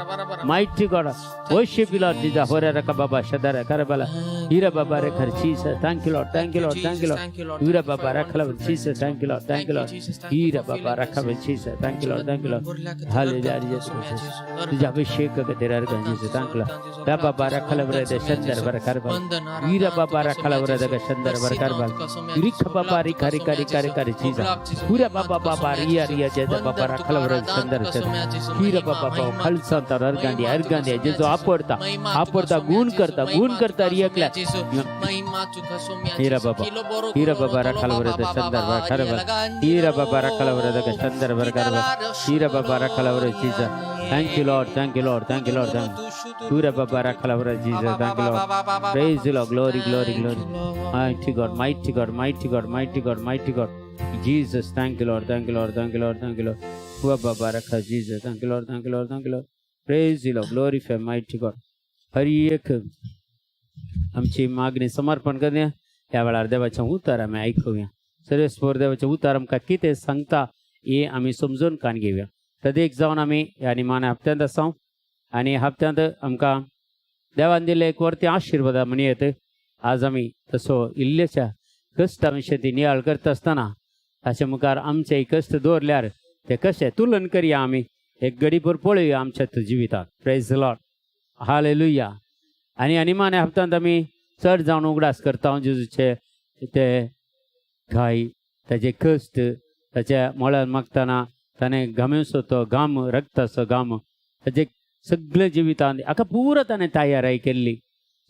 Speaker 1: mighty God, worship you Lord Jesus. होऱ्या रका बाबा शदरा करबला. हिरा बाबा रे खर. Jesus, thank you Lord, thank you Lord, thank you Lord. Hira Baba रखला. Jesus, thank you Lord, thank you Lord. Hira Baba रखा. Jesus, thank you Lord, thank you Lord. Hallelujah. तुझा अभिषेक तेरा. Jesus, thank you Lord. रा बाबा रखला बर शंदर बर करबल. हीरा बाबा रखला बर शंदर बर करबल. रिख बाबा रिखा रिखा रिखा रिखा. जीसस. पुरा बाबा बाबा रिया रिया जय बाबा रखला बर शंदर. हीरा बाबा बाबा खलसंत अर्गांडी अर्गांडी. जेजो आपडता आपडता, गुण करता गुण करता रियकल्या. हीरा बाबा हीरा बाबा रखला बर शंदर बर करबल. हीरा बाबा रखला बर शंदर बर करबल. हीरा बाबा रखला बर. Jesus, thank you Lord, thank you Lord, thank you Lord, thank Pura Baba Rakhala बर. Jesus, thank you Lord. Praise the Lord, glory glory glory, mighty God, mighty God, mighty God, mighty God, mighty God. Jesus, thank you Lord, thank you Lord, thank you Lord, thank you Lord. Pura Baba Rakha. Jesus, thank you Lord, thank you Lord, thank you Lord. Praise the Lord, glorify mighty God. हर एक आमची मागणी समर्पण करया. त्या वेळार देवाचें उतर आमी आयकुया. सर्वेस्पर देवाचें उतर आमकां कितें सांगता हें आमी समजून कान घेवया. तदेक जावन आमी ह्या निमाण्या हप्त्यांत आसा आनी हप्त्यांत आमकां देवान दिल्ले एक वर्ती आशिर्वादा म्हणयेत. आज आमी तसो इल्लेच्या कश्टा विशीं ती नियाळ करता आसतना ताचे मुखार आमचे कश्ट दवरल्यार ते कशे तुलन करया आमी, एक गडीभर पळोवया आमच्या जिवितांत. Praise Lord, hallelujah. आनी निमाण्या हप्त्यांत आमी चड जावन उगडास करता जेजूचे ते घाय, ताजे कश्ट, ताच्या मळार मागतना ताणें घामेचो तो घाम, रक्ताचो घाम, ताजे सगळे जिवितांत हाका पुरो ताणें तयारी केल्ली.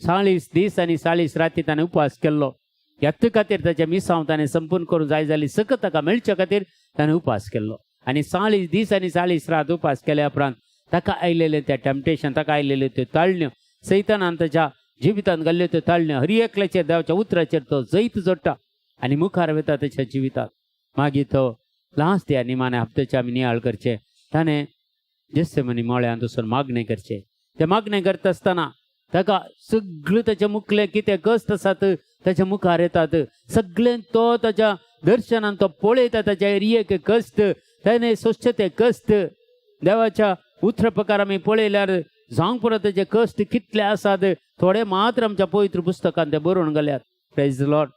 Speaker 1: 40 दीस आनी 40 राती ताणें उपास केल्लो. ह्याच खातीर ताच्या मिसांव ताणें संपूर्ण करूंक जाय जाली सकत ताका मेळच्या खातीर ताणें उपास केल्लो. आनी 40 दीस आनी 40 रात उपास केल्या उपरांत ताका आयलेलें त्या टेम्पटेशन, ताका आयलेल्यो त्यो ताळण्यो, सैतानान ताच्या जिवितांत घाल्ल्यो त्यो ताळण्यो, हर एकल्याचेर देवाच्या उतराचेर तो जैत जोडटा आनी मुखार वता ताच्या जिवितांत. मागीर तो लास्ट ह्या निमाण्या हप्त्याचे आमी नियाळ करचे. ताणें जेस्सेमनी मळ्यांत वचून मागणें करचें. तें मागणें करता आसतना ताका सगळें ताच्या मुखलें कितें कश्ट आसात ताच्या मुखार येतात सगळें. तो ताच्या दर्शनान तो पळयता ताच्या एरियेक कश्ट, ताणें सोंसचे ते कश्ट. देवाच्या उतरा प्रकार आमी पळयल्यार जावंक पुरो तेजे कश्ट कितले आसात, थोडे मात्र आमच्या पवित्र पुस्तकान ते बरोवन घाल्यात. Praise Lord,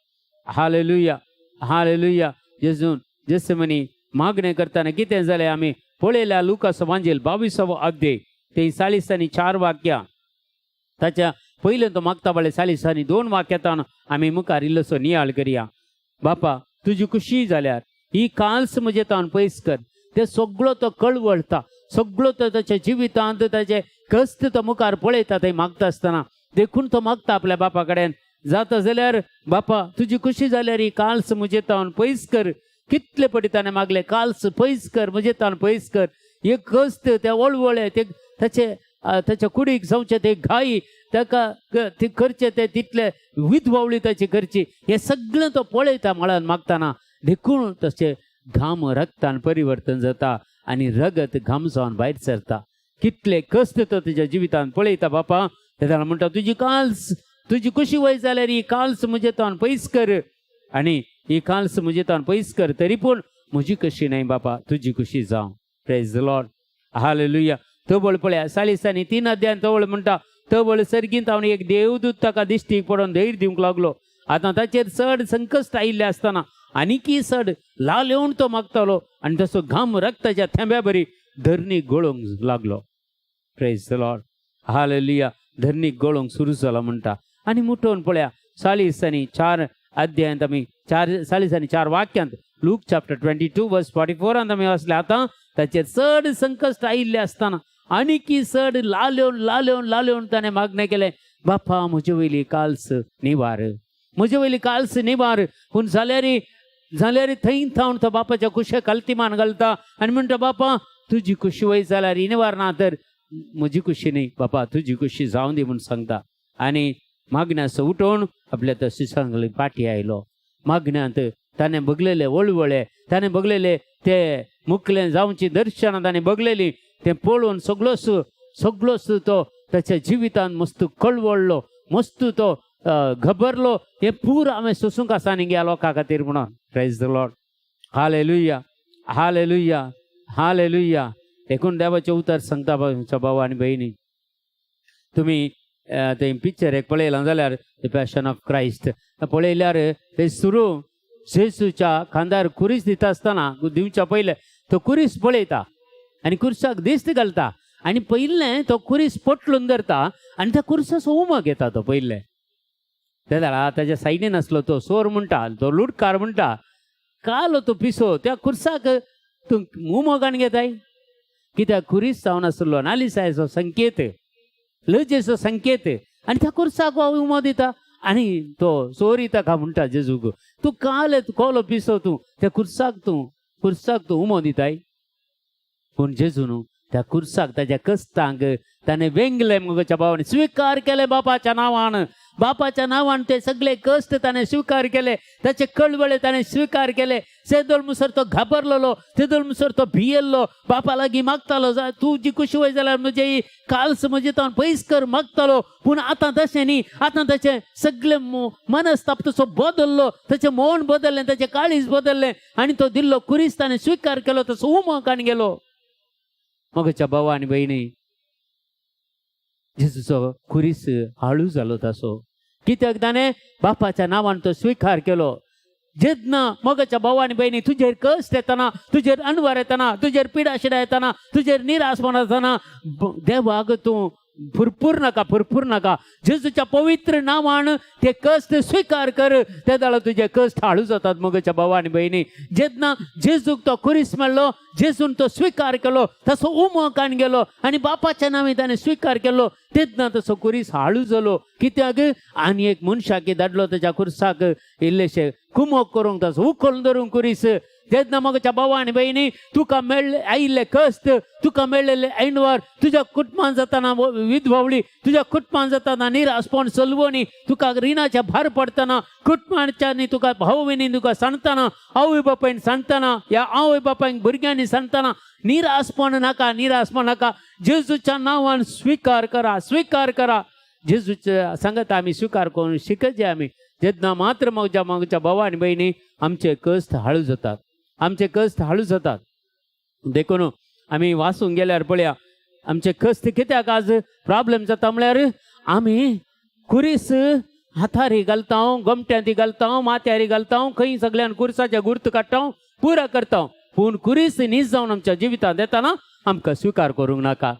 Speaker 1: hallelujah, hallelujah. जेजून जेसमनी मागणें करतना कितें जालें आमी पळयल्या. लुकास वांजेल 22वो अध्याय ते 44 वाक्यां, ताच्या पयलें तो मागता पळय 42 वाक्यातान आमी मुखार इल्लोसो नियाळ करया. बापा, तुजी खुशी जाल्यार ही काल्स म्हजे तावन पयस कर. ते सगळो तो कळवळटा, सगळो तो ताच्या जिवितांत ताचे कश्ट तो मुखार पळयता थंय मागता आसतना. देखून तो मागता आपल्या बापा कडेन, जाता जाल्यार बापा तुजी खुशी जाल्यार ही काल्स म्हजे तावन पयस कर. कितले पटी ताणें मागले, काल्स पयस कर, म्हजे तावन पयस कर. एक कश्ट, ते वळवळे, ते ताचे ताच्या कुडीक जावचे ते घाई, ताका ते करचे ते तितले विधवावळी ताची करची, हे सगळें तो पळयता मळान मागतना. देखून तशें घाम रक्तान परिवर्तन जाता आनी रगत घाम जावन भायर सरता. कितले कश्ट तो तुज्या जिवितान पळयता बापा. तेन्ना म्हणटा, तुजी काल्स, तुजी खुशी वय जाल्यार ही काल्स म्हजे तावन पयस कर, आनी ही काल्स म्हजे तावन पयस कर, तरी पूण म्हजी कशी न्हय बापा, तुजी खुशी जावं. Praise Lord, hallelujah. तवळ पळया, 43 अध्याय तवळ म्हणटा, तवळ सर्गींत हांव एक देवदूत ताका दिश्टीक पडोवन धैर्य दिवंक लागलो. आतां ताचेर चड संकश्ट आयिल्लें आसतना आनीकय चड लाल येवन तो मागतालो आनी तसो घाम रक्ताच्या थेंब्या बरी धरणीक गळोवंक लागलो. Praise Lord, hallelujah. धरणीक गळोवंक सुरू जालो म्हणटा. आनी मुठोवन पळया, 44 अध्यायांत आमी 44 वाक्यांत, लूक चॅप्टर 22 वर्स 44 आमी वाचले. आतां ताचेर चड संकश्ट आयिल्लें आसतना आनीकय चड लालेवन लालेवन लालेवन ताणें मागणें केलें, बापा म्हजे वयली काल्स निवार, म्हजे वयली काल्स निवार. पूण जाल्यार जाल्यार थंय थावन तो बापाच्या कुशेक कलतीमान घालता आनी म्हणटा, बापा तुजी खुशी वय जाल्यार निवार, ना तर म्हजी खुशी न्ही बापा, तुजी खुशी जावं दी म्हूण सांगता. आनी मागण्याचो उठोवन आपल्या त्या शिसांगली पाटी आयलो. मागण्यांत ताणें बगलेले वळवळे, ताणें बगलेले ते मुकले जावची दर्शनां ताणें बगलेली, तें पळोवन सगळोच सगळोच तो ताच्या जिवितान मस्त कळवळलो, मस्त तो घबरलो. हें पूर हांवें सोसूंक आसा न्ही ह्या लोकां खातीर म्हणून. Praise the Lord, hallelujah, hallelujah, hallelujah. देखून देवाचें उतर सांगता भाव आनी भयणी, तुमी ते पिक्चर एक पळयलां जाल्यार, the passion of Christ पळयल्यार, ते सुरू जेजूच्या खांदार कुरीस दिता आसतना, दिवच्या पयलें तो कुरीस पळयता आनी कुर्साक दिस्त घालता आनी पयलें तो कुरीस पोटलून धरता आनी त्या कुर्साचो उमो घेता तो पयलें. तेन्ना ताच्या सायडीन आसलो तो सोर म्हणटा, तो लुटकार म्हणटा, कालो तो पिसो, त्या कुर्साक तूं उमो काण घेताय? कित्याक कुरीस जावन आसलो नालिसायचो संकेत, लजेचो संकेत, आनी त्या कुर्साक हो उमो दिता. आनी तो चोरी ताका म्हणटा जेजूक, तूं काल कोलो पिसो, तूं त्या कुर्साक तूं उमो दिताय. पूण जेजू न्हू त्या कुर्साक, ताच्या कस्तांक ताणें वेंगले मुगोच्या भावान, स्विकार केले बापाच्या नांवान. बापाच्या नांवान ते सगळे कश्ट ताणें स्विकार केले, ताचे कळवळे ताणें स्विकार केले. तेदोळ मुसर तो घाबरलेलो, तेदोळ मुसर तो भियेल्लो, बापा लागीं मागतालो, तुजी खुशी वय जाल्यार म्हजे ही काल्स म्हजे तावन पयस कर मागतालो. पूण आतां तशें न्ही. आतां ताचें सगळें मनस्ताप तसो बदललो, ताचें मन बदललें, ताचें काळीज बदललें आनी तो दिल्लो कुरीस ताणें स्विकार केलो, तसो उमो काण गेलो. मोगाच्या भावा आनी भयणी, जेजूचो कुरीस हाळू जालो तसो, कित्याक ताणें बापाच्या नांवान तो स्विकार केलो. जेन्ना मोगाच्या भावा आनी भयणी तुजेर कश्ट येतना, तुजेर अणवार येतना, तुजेर पिडाशिडा येतना, तुजेर निराशपण येतना, देवाक तूं फुरफुर नाका, फुरफुर नाका. जेजूच्या पवित्र नांवान ते कश्ट स्विकार कर, ते जाल्यार तुजे कश्ट हाळू जातात. मोगाच्या भावा आनी भयणी, जेन्ना जेजूक तो कुरीस मेळ्ळो, जेजून तो स्विकार केलो, तसो उमो काण गेलो आनी बापाच्या नांवान ताणें स्विकार केलो, तेन्ना तसो कुरीस हाळू जालो. कित्याक आनी एक मनशाक धाडलो ताच्या कुर्साक इल्लेशे कुमोक करूंक, तसो उखलून धरूंक कुरीस. तेन्ना मोगाच्या भावा आनी भयणी, तुका मेळ्ळे आयिल्ले कश्ट, तुका मेळ्ळेले ऐनवार, तुज्या कुटुंबान जाताना विधवावळी, तुज्या कुटुंबान जाताना निराशपण, सलवणी, तुका रिणाच्या भार पडतना, कुटुंबाच्या तुका भाव भयणी तुका सांगतना, आवय बापायन सांगतना, ह्या आवय बापायन भुरग्यांनी सांगतना, निराशपण नाका, निराशपण नाका. जेजूच्या नांवान स्विकार करा, स्विकार करा. जेजूच्या सांगता आमी स्विकार करून शिकचे आमी. जेन्ना मात्र म्हज्या म्हज्या भावा आनी भयणी आमचे कश्ट हाळू जातात, आमचे कश्ट हाळू जातात. देखून आमी वाचूंक गेल्यार पळया आमचे कश्ट कित्याक आज प्रॉब्लेम जाता म्हळ्यार आमी खुरीस हातारी घालता, गोमट्यांती घालता, माथ्यारी घालता, खंय सगळ्यान कुर्साच्या गुर्त काडटा, पुरा करता. पूण खुरीस नीज जावन आमच्या जिवितांत येताना आमकां स्विकार करूंक नाका,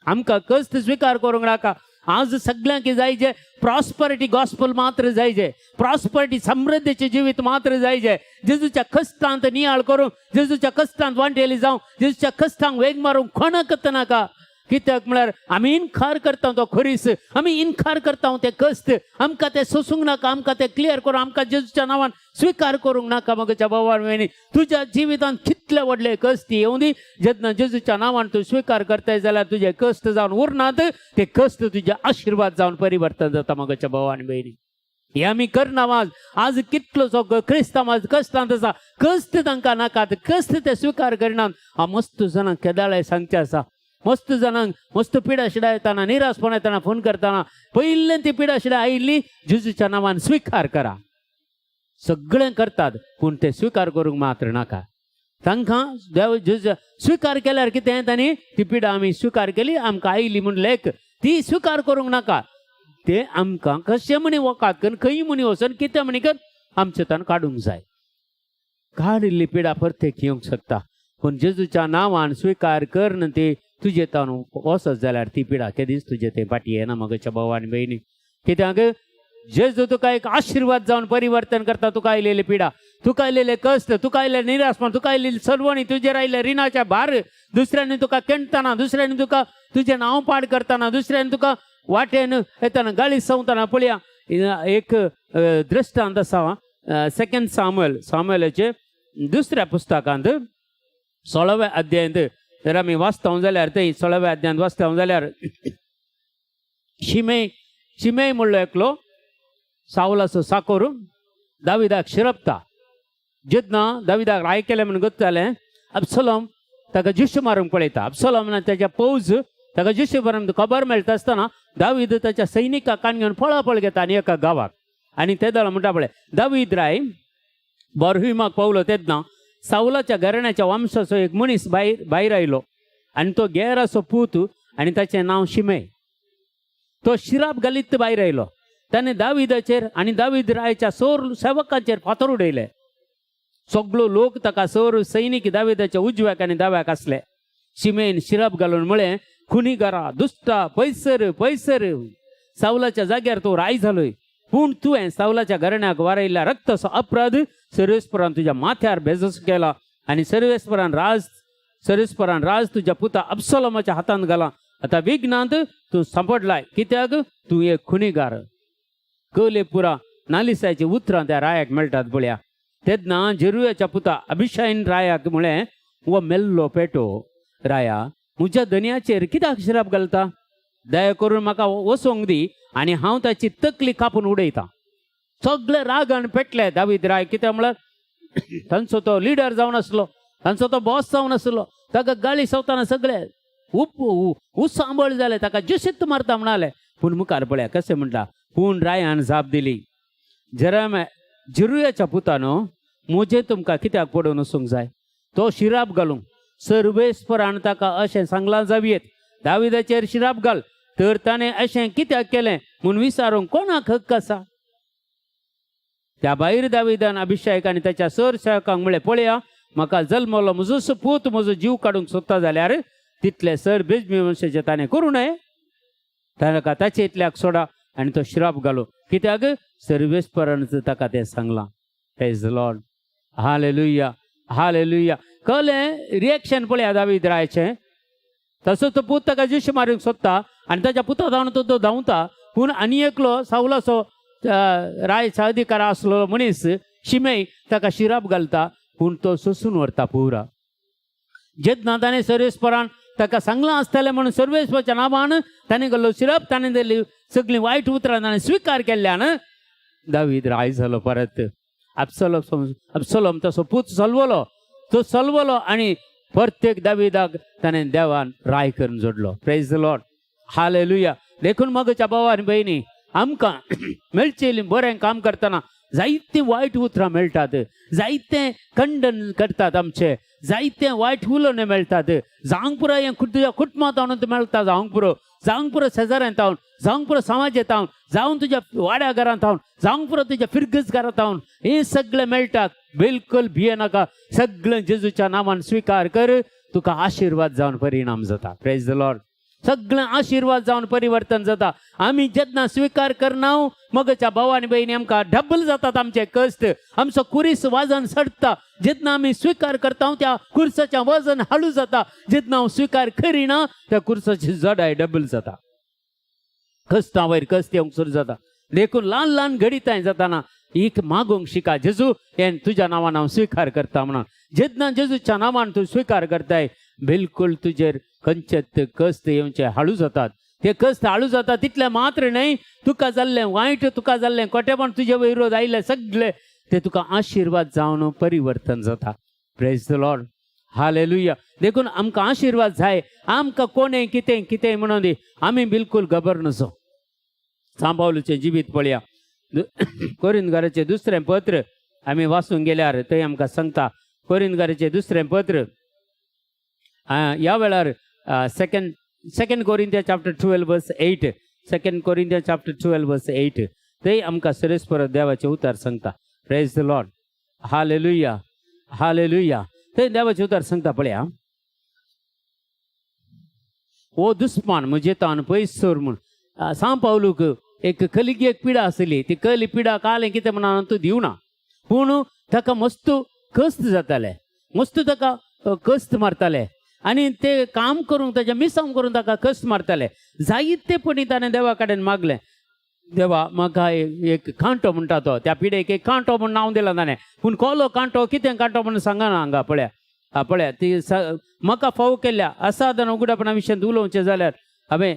Speaker 1: आमकां कश्ट स्विकार करूंक नाका. आज सगळ्यांक जाय जे प्रॉस्परिटी गॉस्पल मात्र जाय जे, प्रॉस्परिटी समृद्धीचे जिवीत मात्र जाय जे. जेजूच्या कश्टांत नियाळ करूंक, जेजूच्या कश्टांत वांटेली जावं, जेजूच्या कश्टांक वेग मारूंक कोणाकच नाका. कित्याक म्हळ्यार आमी इनकार करता तो खुरीस, आमी इनकार करता ते कश्ट, आमकां ते सोसूंक नाका, आमकां ते क्लियर करूंक, आमकां जेजूच्या नांवान स्विकार करूंक नाका. म्हज्या भावान भयणी, तुज्या जिवितांत कितले व्हडले कश्ट येवं दी, जेन्ना जेजूच्या नांवान तूं स्विकार करताय जाल्यार तुजे कश्ट जावन उरनात, ते कश्ट तुजे आशिर्वाद जावन परिवर्तन जाता. म्हज्या भावान भयणी, हे आमी करना. आज आज कितलोसो क्रिस्तांव आज कश्टांत आसा. कश्ट तांकां नाकात, कश्ट ते स्विकार करनात. हांव मस्त जाणांक केदाळाय सांगचें आसा, मस्त जाणांक मस्त पिडा शिडा येताना, निराशपण येताना फोन करताना, पयलें ती पिडा शिडा आयिल्ली जेजूच्या नांवान स्विकार करा. सगळें करतात पूण ते स्विकार करूंक मात्र नाका तांकां. देव जेजू स्विकार केल्यार कितें तांणी ती पिडा आमी स्विकार केली, आमकां आयली म्हूण लेख ती स्विकार करूंक नाका. ते आमकां कशें म्हणी वकात करून, खंय म्हणी वचून, कितें म्हणी कर, आमचे तान काडूंक जाय. काडिल्ली पिडा परतेक येवंक शकता, पूण जेजूच्या नांवान स्विकार कर ती तुजे तान वचत जाल्यार ती पिडा केदीच तुजे ते फाटी येना. म्हज्या भाव आनी भयणी, कित्याक जेजू तुका एक आशिर्वाद जावन परिवर्तन करता. तुका आयलेली पिडा, तुका आयलेले कश्ट, तुका आयले निराशपण, तुका आयलेली सलवणी, तुजेर आयले रिणाच्या भार, दुसऱ्यांनी तुका केणतना, दुसऱ्यांनी तुका तुजें नांव पाड करतना, दुसऱ्यांनी तुका वाटेन येताना गाळी संवतना. पळया एक दृश्टांत आसा, सेकंड सामुएल, सामुएलाचे दुसऱ्या पुस्तकांत 16व्या अध्यायांत जर आमी वाचता जाल्यार, थंय 16व्या अध्यायांत वाचता जाल्यार शिमे शिमेय म्हणलो एकलो सावलाचो साकोर दाविदाक शिरपता. जेन्ना दाविदाक राय केलें म्हूण गत जालें, अबसलम ताका जिश्य मारूंक पळयता. अबसलम ताच्या पौज ताका जिश्य मारून खबर मेळटा आसतना दावीद ताच्या सैनिकाक कान घेवन पळापळ घेता आनी एका गांवाक आनी ते दळ म्हणटा पळय, दावीद राय बरहुमाक पावलो तेन्ना सावलाच्या घराण्याच्या वंशाचो एक मनीस भायर भायर आयलो आनी तो गेराचो पूत आनी ताचें नांव शिमे. तो शिराप घालीत भायर आयलो. ताणें दाविदाचेर आनी दावीद रायाच्या सोर सेवकांचेर फातर उडयले. सगळो लोक ताका सोर सैनीक दाविदाच्या उजव्याक आनी दाव्याक आसले. शिमेन शिराप घालून म्हळें, खुनीगारा, दुश्टा, पयसर पयसर, सावलाच्या जाग्यार तूं राय जालोय, पूण तुवें सावलाच्या घराण्याक वारयल्ल्या रक्ताचो अपराध सर्वेस्परान तुज्या माथ्यार बेजस केला आनी सर्वेस्परान राज तुज्या पुता अबसोलमाच्या हातांत घाला. आतां विघ्नांत तूं सांपडलाय, कित्याक तूं एक खुनीगार. कले पुरा नालिसायची उतरां त्या रायाक मेळटात पळया. तेन्ना जेरुयाच्या पुता अभिशायन रायाक म्हळें, हो मेल्लो पेटो राया, म्हज्या धनयाचेर कित्याक शिराप घालता? दया करून म्हाका वचोंक दी आनी हांव ताची तकली कापून उडयता. सगळे रागान पेटले दावीद राय, कित्याक म्हळ्यार तांचो तो लिडर जावन आसलो, तांचो तो बॉस जावन आसलो. ताका गाळी सवताना सगळे उप उसांबळ जाले, ताका जिशीत मारता म्हणाले. पूण मुखार पळया कशें म्हणटा. पूण रायान जाप दिली, जरा जिरुयाच्या पुतानो, म्हजें तुमकां कित्याक पडून वचूंक जाय? तो शिराप घालूंक सर्वेस्परान ताका अशें सांगलां जावयेत, दाविदाचेर शिराप घाल. तर ताणें अशें कित्याक केलें म्हूण विचारूंक कोणाक हक्क आसा? त्या भायर दाविदान अभिषेक आनी ताच्या सर सेवकांक म्हळें, पळया, म्हाका जल्मलो म्हजो पूत म्हजो जीव काडूंक सोदता जाल्यार तितले सर बेजमी वंशाचे ताणें करूं नये. ताका ताचे इतल्याक सोडा आनी तो श्राप घालो, कित्याक सर्वेस्परान ताका तें सांगलां. प्रेज लॉर्ड, हालेलुया, हालेलुया. कळ्ळें? रिएक्शन पळया दावीद रायाचें. तसो तो पूत ताका जिश मारूंक सोदता आनी ताच्या पुता धांवन तो तो धांवता. पूण आनी एकलो सावलाचो रायचा अधिकार आसलो मनीस शिमेय ताका शिराप घालता, पूण तो सोसून व्हरता पुरा. जेन्ना ताणें सर्वेस्परान ताका सांगलां आसतलें म्हणून सर्वेस्पराच्या नांवान ताणें घाल्लो शिरप, ताणें दिल्ली सगळीं वायट उतरां ताणें स्विकार केल्ल्यान दावीद राय जालो परत. अबसलोम अबसलोम तसो पूत सलवलो, तो सलवलो आनी प्रत्येक दाविदाक ताणें देवान राय करून जोडलो. प्रेज the Lord, hallelujah. देखून मगच्या भाव आनी भयणी, आमकां मेळचेली बरें काम करतना जायतीं वायट उतरां मेळटात, जायते खंडन करतात आमचे, जायते वायट उलोवणें मेळटात. जावंक पुरो हें तुज्या कुटुंबांत हांव मेळटा, जावंक पुरो, जावंक पुरो शेजाऱ्यांत हांव, जावंक पुरो समाजेंत हांव, जावं तुज्या वाड्या घरांत हांव, जावंक पुरो तुज्या फिरगज घरांत हांव, हें सगळें मेळटा. बिलकुल भिये नाका, सगळें जेजूच्या नांवान स्विकार कर, तुका आशिर्वाद जावन परिणाम जाता. Praise the Lord. सगळें आशिर्वाद जावन परिवर्तन जाता. आमी जेन्ना स्विकार करना, मगच्या भाव आनी भयणी, आमकां डबल जातात आमचे कश्ट, आमचो कुरीस वजन सडटा. जेन्ना आमी स्विकार करता, त्या कुर्साचें वजन हळू जाता. जेन्ना हांव स्विकार करिना, त्या कुर्साची जडाय डबल जाता, कश्टां वयर कश्ट येवंक सुरू जाता. देखून ल्हान ल्हान घडितांय जाताना एक मागूंक शिका, जेजू, हें तुज्या नांवान हांव स्विकार करता म्हणून. जेन्ना जेजूच्या नांवान तूं स्विकार करताय, बिलकुल तुजेर खंयचेच कश्ट येवचे हाळू जातात. ते कश्ट हाळू जातात तितले मात्र न्हय, तुका जाल्लें वायट, तुका जाल्लें कोटेपण, तुजे विरोध आयिल्ले सगळे ते तुका आशिर्वाद जावन परिवर्तन जाता. Praise the Lord, hallelujah. देखून आमकां आशिर्वाद जाय. आमकां कोणें कितें कितें म्हणून दी, आमी बिलकुल खबर नसो. सांपावलूचें जिवीत पळया. कोरिंदगाराचें दुसरें पत्र आमी वाचूंक गेल्यार थंय आमकां सांगता. कोरिंदगाराचें दुसरें पत्र, ह्या वेळार second Corinthia chapter 12 verse 8, second Corinthia chapter 12 verse 8, थंय आमकां सरेस परत देवाचें उतर सांगता. Praise the Lord, hallelujah, hallelujah. थंय देवाचें उतर सांगता, पळया, हो दुस्मान म्हजे तान पयस सर म्हूण. सांव पावलूक एक कलिगी एक पिडा आसली. ती कली पिडा कालें कितें म्हणून तूं दिवना, पूण ताका मस्त कश्ट जाताले, मस्त ताका कश्ट मारताले आनी ते काम करूंक, ताजें मिसांव करूंक ताका कश्ट मारताले. जायते पणी ताणें देवा कडेन मागलें, देवा, म्हाका एक कांटो म्हणटा तो, त्या पिडेक एक कांटो म्हूण नांव दिलां ताणें, पूण कोलो कांटो, कितें कांटो म्हणून सांगना हांगा. पळया, हा पळया, ती म्हाका फावो केल्ल्या असाधारण उगडापणा विशयांत उलोवचें जाल्यार हांवें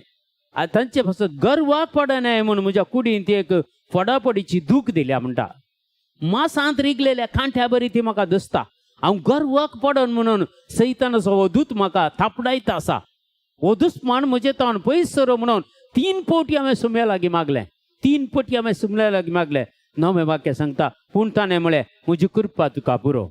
Speaker 1: तांचे पासत गर्वाक पडनाय म्हूण म्हज्या कुडीन ती एक फोडाफोडीची दूख दिल्या म्हणटा. मासांत रिगलेल्या कांठ्या बरी ती म्हाका दिसता. हांव गर्वाक पडन म्हणून सैतानाचो हो दूत म्हाका थापडायत आसा. हो दुस्मान म्हजे तावन पयस सरो म्हणून तीन पवटी हांवें सुम्या लागीं मागलें, तीन पटी हांवें सुम्या लागीं मागलें. णवें वाक्य सांगता, पूण ताणें म्हळें, म्हजी कृपा तुका पुरो,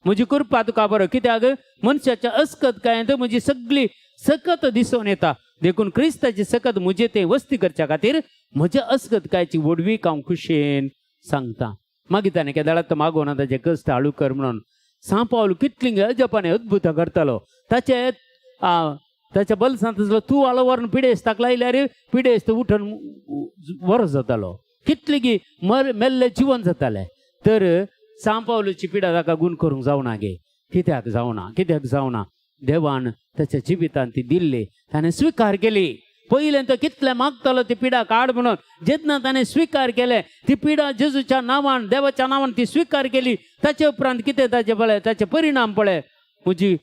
Speaker 1: म्हजी कृपा तुका पुरो, कित्याक मनशाच्या अस्कत कांय म्हजी सगळी सकत दिसून येता. देखून क्रिस्ताची सकत म्हजे ते वस्ती करच्या खातीर म्हज्या अस्कत कायची व्हडवीक हांव खुशयेन सांगता. मागीर ताणें केदाळात मागोना ताचे कश्ट हाळू कर म्हणून. सांपावल कितली अजपाने अद्भुतां करतालो. ताचे ताच्या बलसांत आसलो तूं आलो व्हरून पिडेस्ताक लायल्यार पिडेस्त उठून बरो जातालो. कितली गी मर मेल्ले जिवन जाताले. तर सांपावलूची पिडा ताका गुण करूंक जावना गे. कित्याक जावना? कित्याक जावना? देवान ताच्या जिवितांत ती दिल्ली, ताणें स्विकार केली. पयलें तो कितलें मागतालो ती पिडा काड म्हणून. जेन्ना ताणें स्विकार केलें ती पिडा जेजूच्या नांवान, देवाच्या नांवान ती स्विकार केली, ताचे उपरांत कितें ताचे पळय, ताचे परिणाम पळय. म्हजी,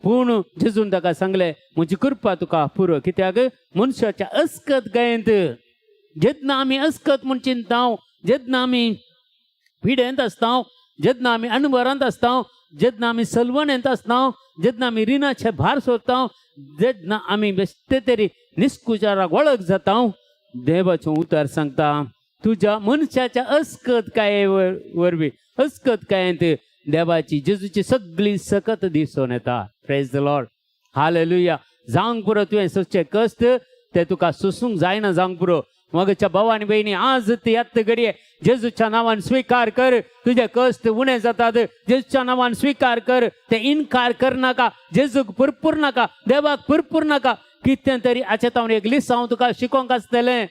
Speaker 1: पूण जेजून ताका सांगलें, म्हजी कृपा तुका पुरो, कित्याक मनशाच्या अस्कत गायेंत. जेन्ना आमी अस्कत म्हूण चिंतता, जेन्ना आमी पिडेंत आसता, जेन्ना आमी अणभरांत आसता, जेन्ना आमी सलवणेंत आसता, जेन्ना आमी रिणाचे भार सोदता, जेन्ना आमी बेश्टे तरी निस्कुचाराक वळख जाता, देवाचें उतर सांगता, तुज्या मनशाच्या अस्कत काय वरवीं, अस्कत कायेंत देवाची, जेजूची सगळी सकत दिसून येता. Praise the Lord, hallelujah. जावंक पुरो तुवें सोदचे कश्ट, ते तुका सोसूंक जायना, जावंक पुरो. मगच्या भाव आनी भयणी, आज ती आत्त घडये जेजूच्या नांवान स्विकार कर, तुजे कश्ट उणे जातात. जेजूच्या नांवान स्विकार कर, ते इनकार कर नाका, जेजूक पुरपूर नाका, देवाक पुरपूर नाका. कितें तरी हाचे तावन एक लिसांव तुका शिकोवंक आसतलें.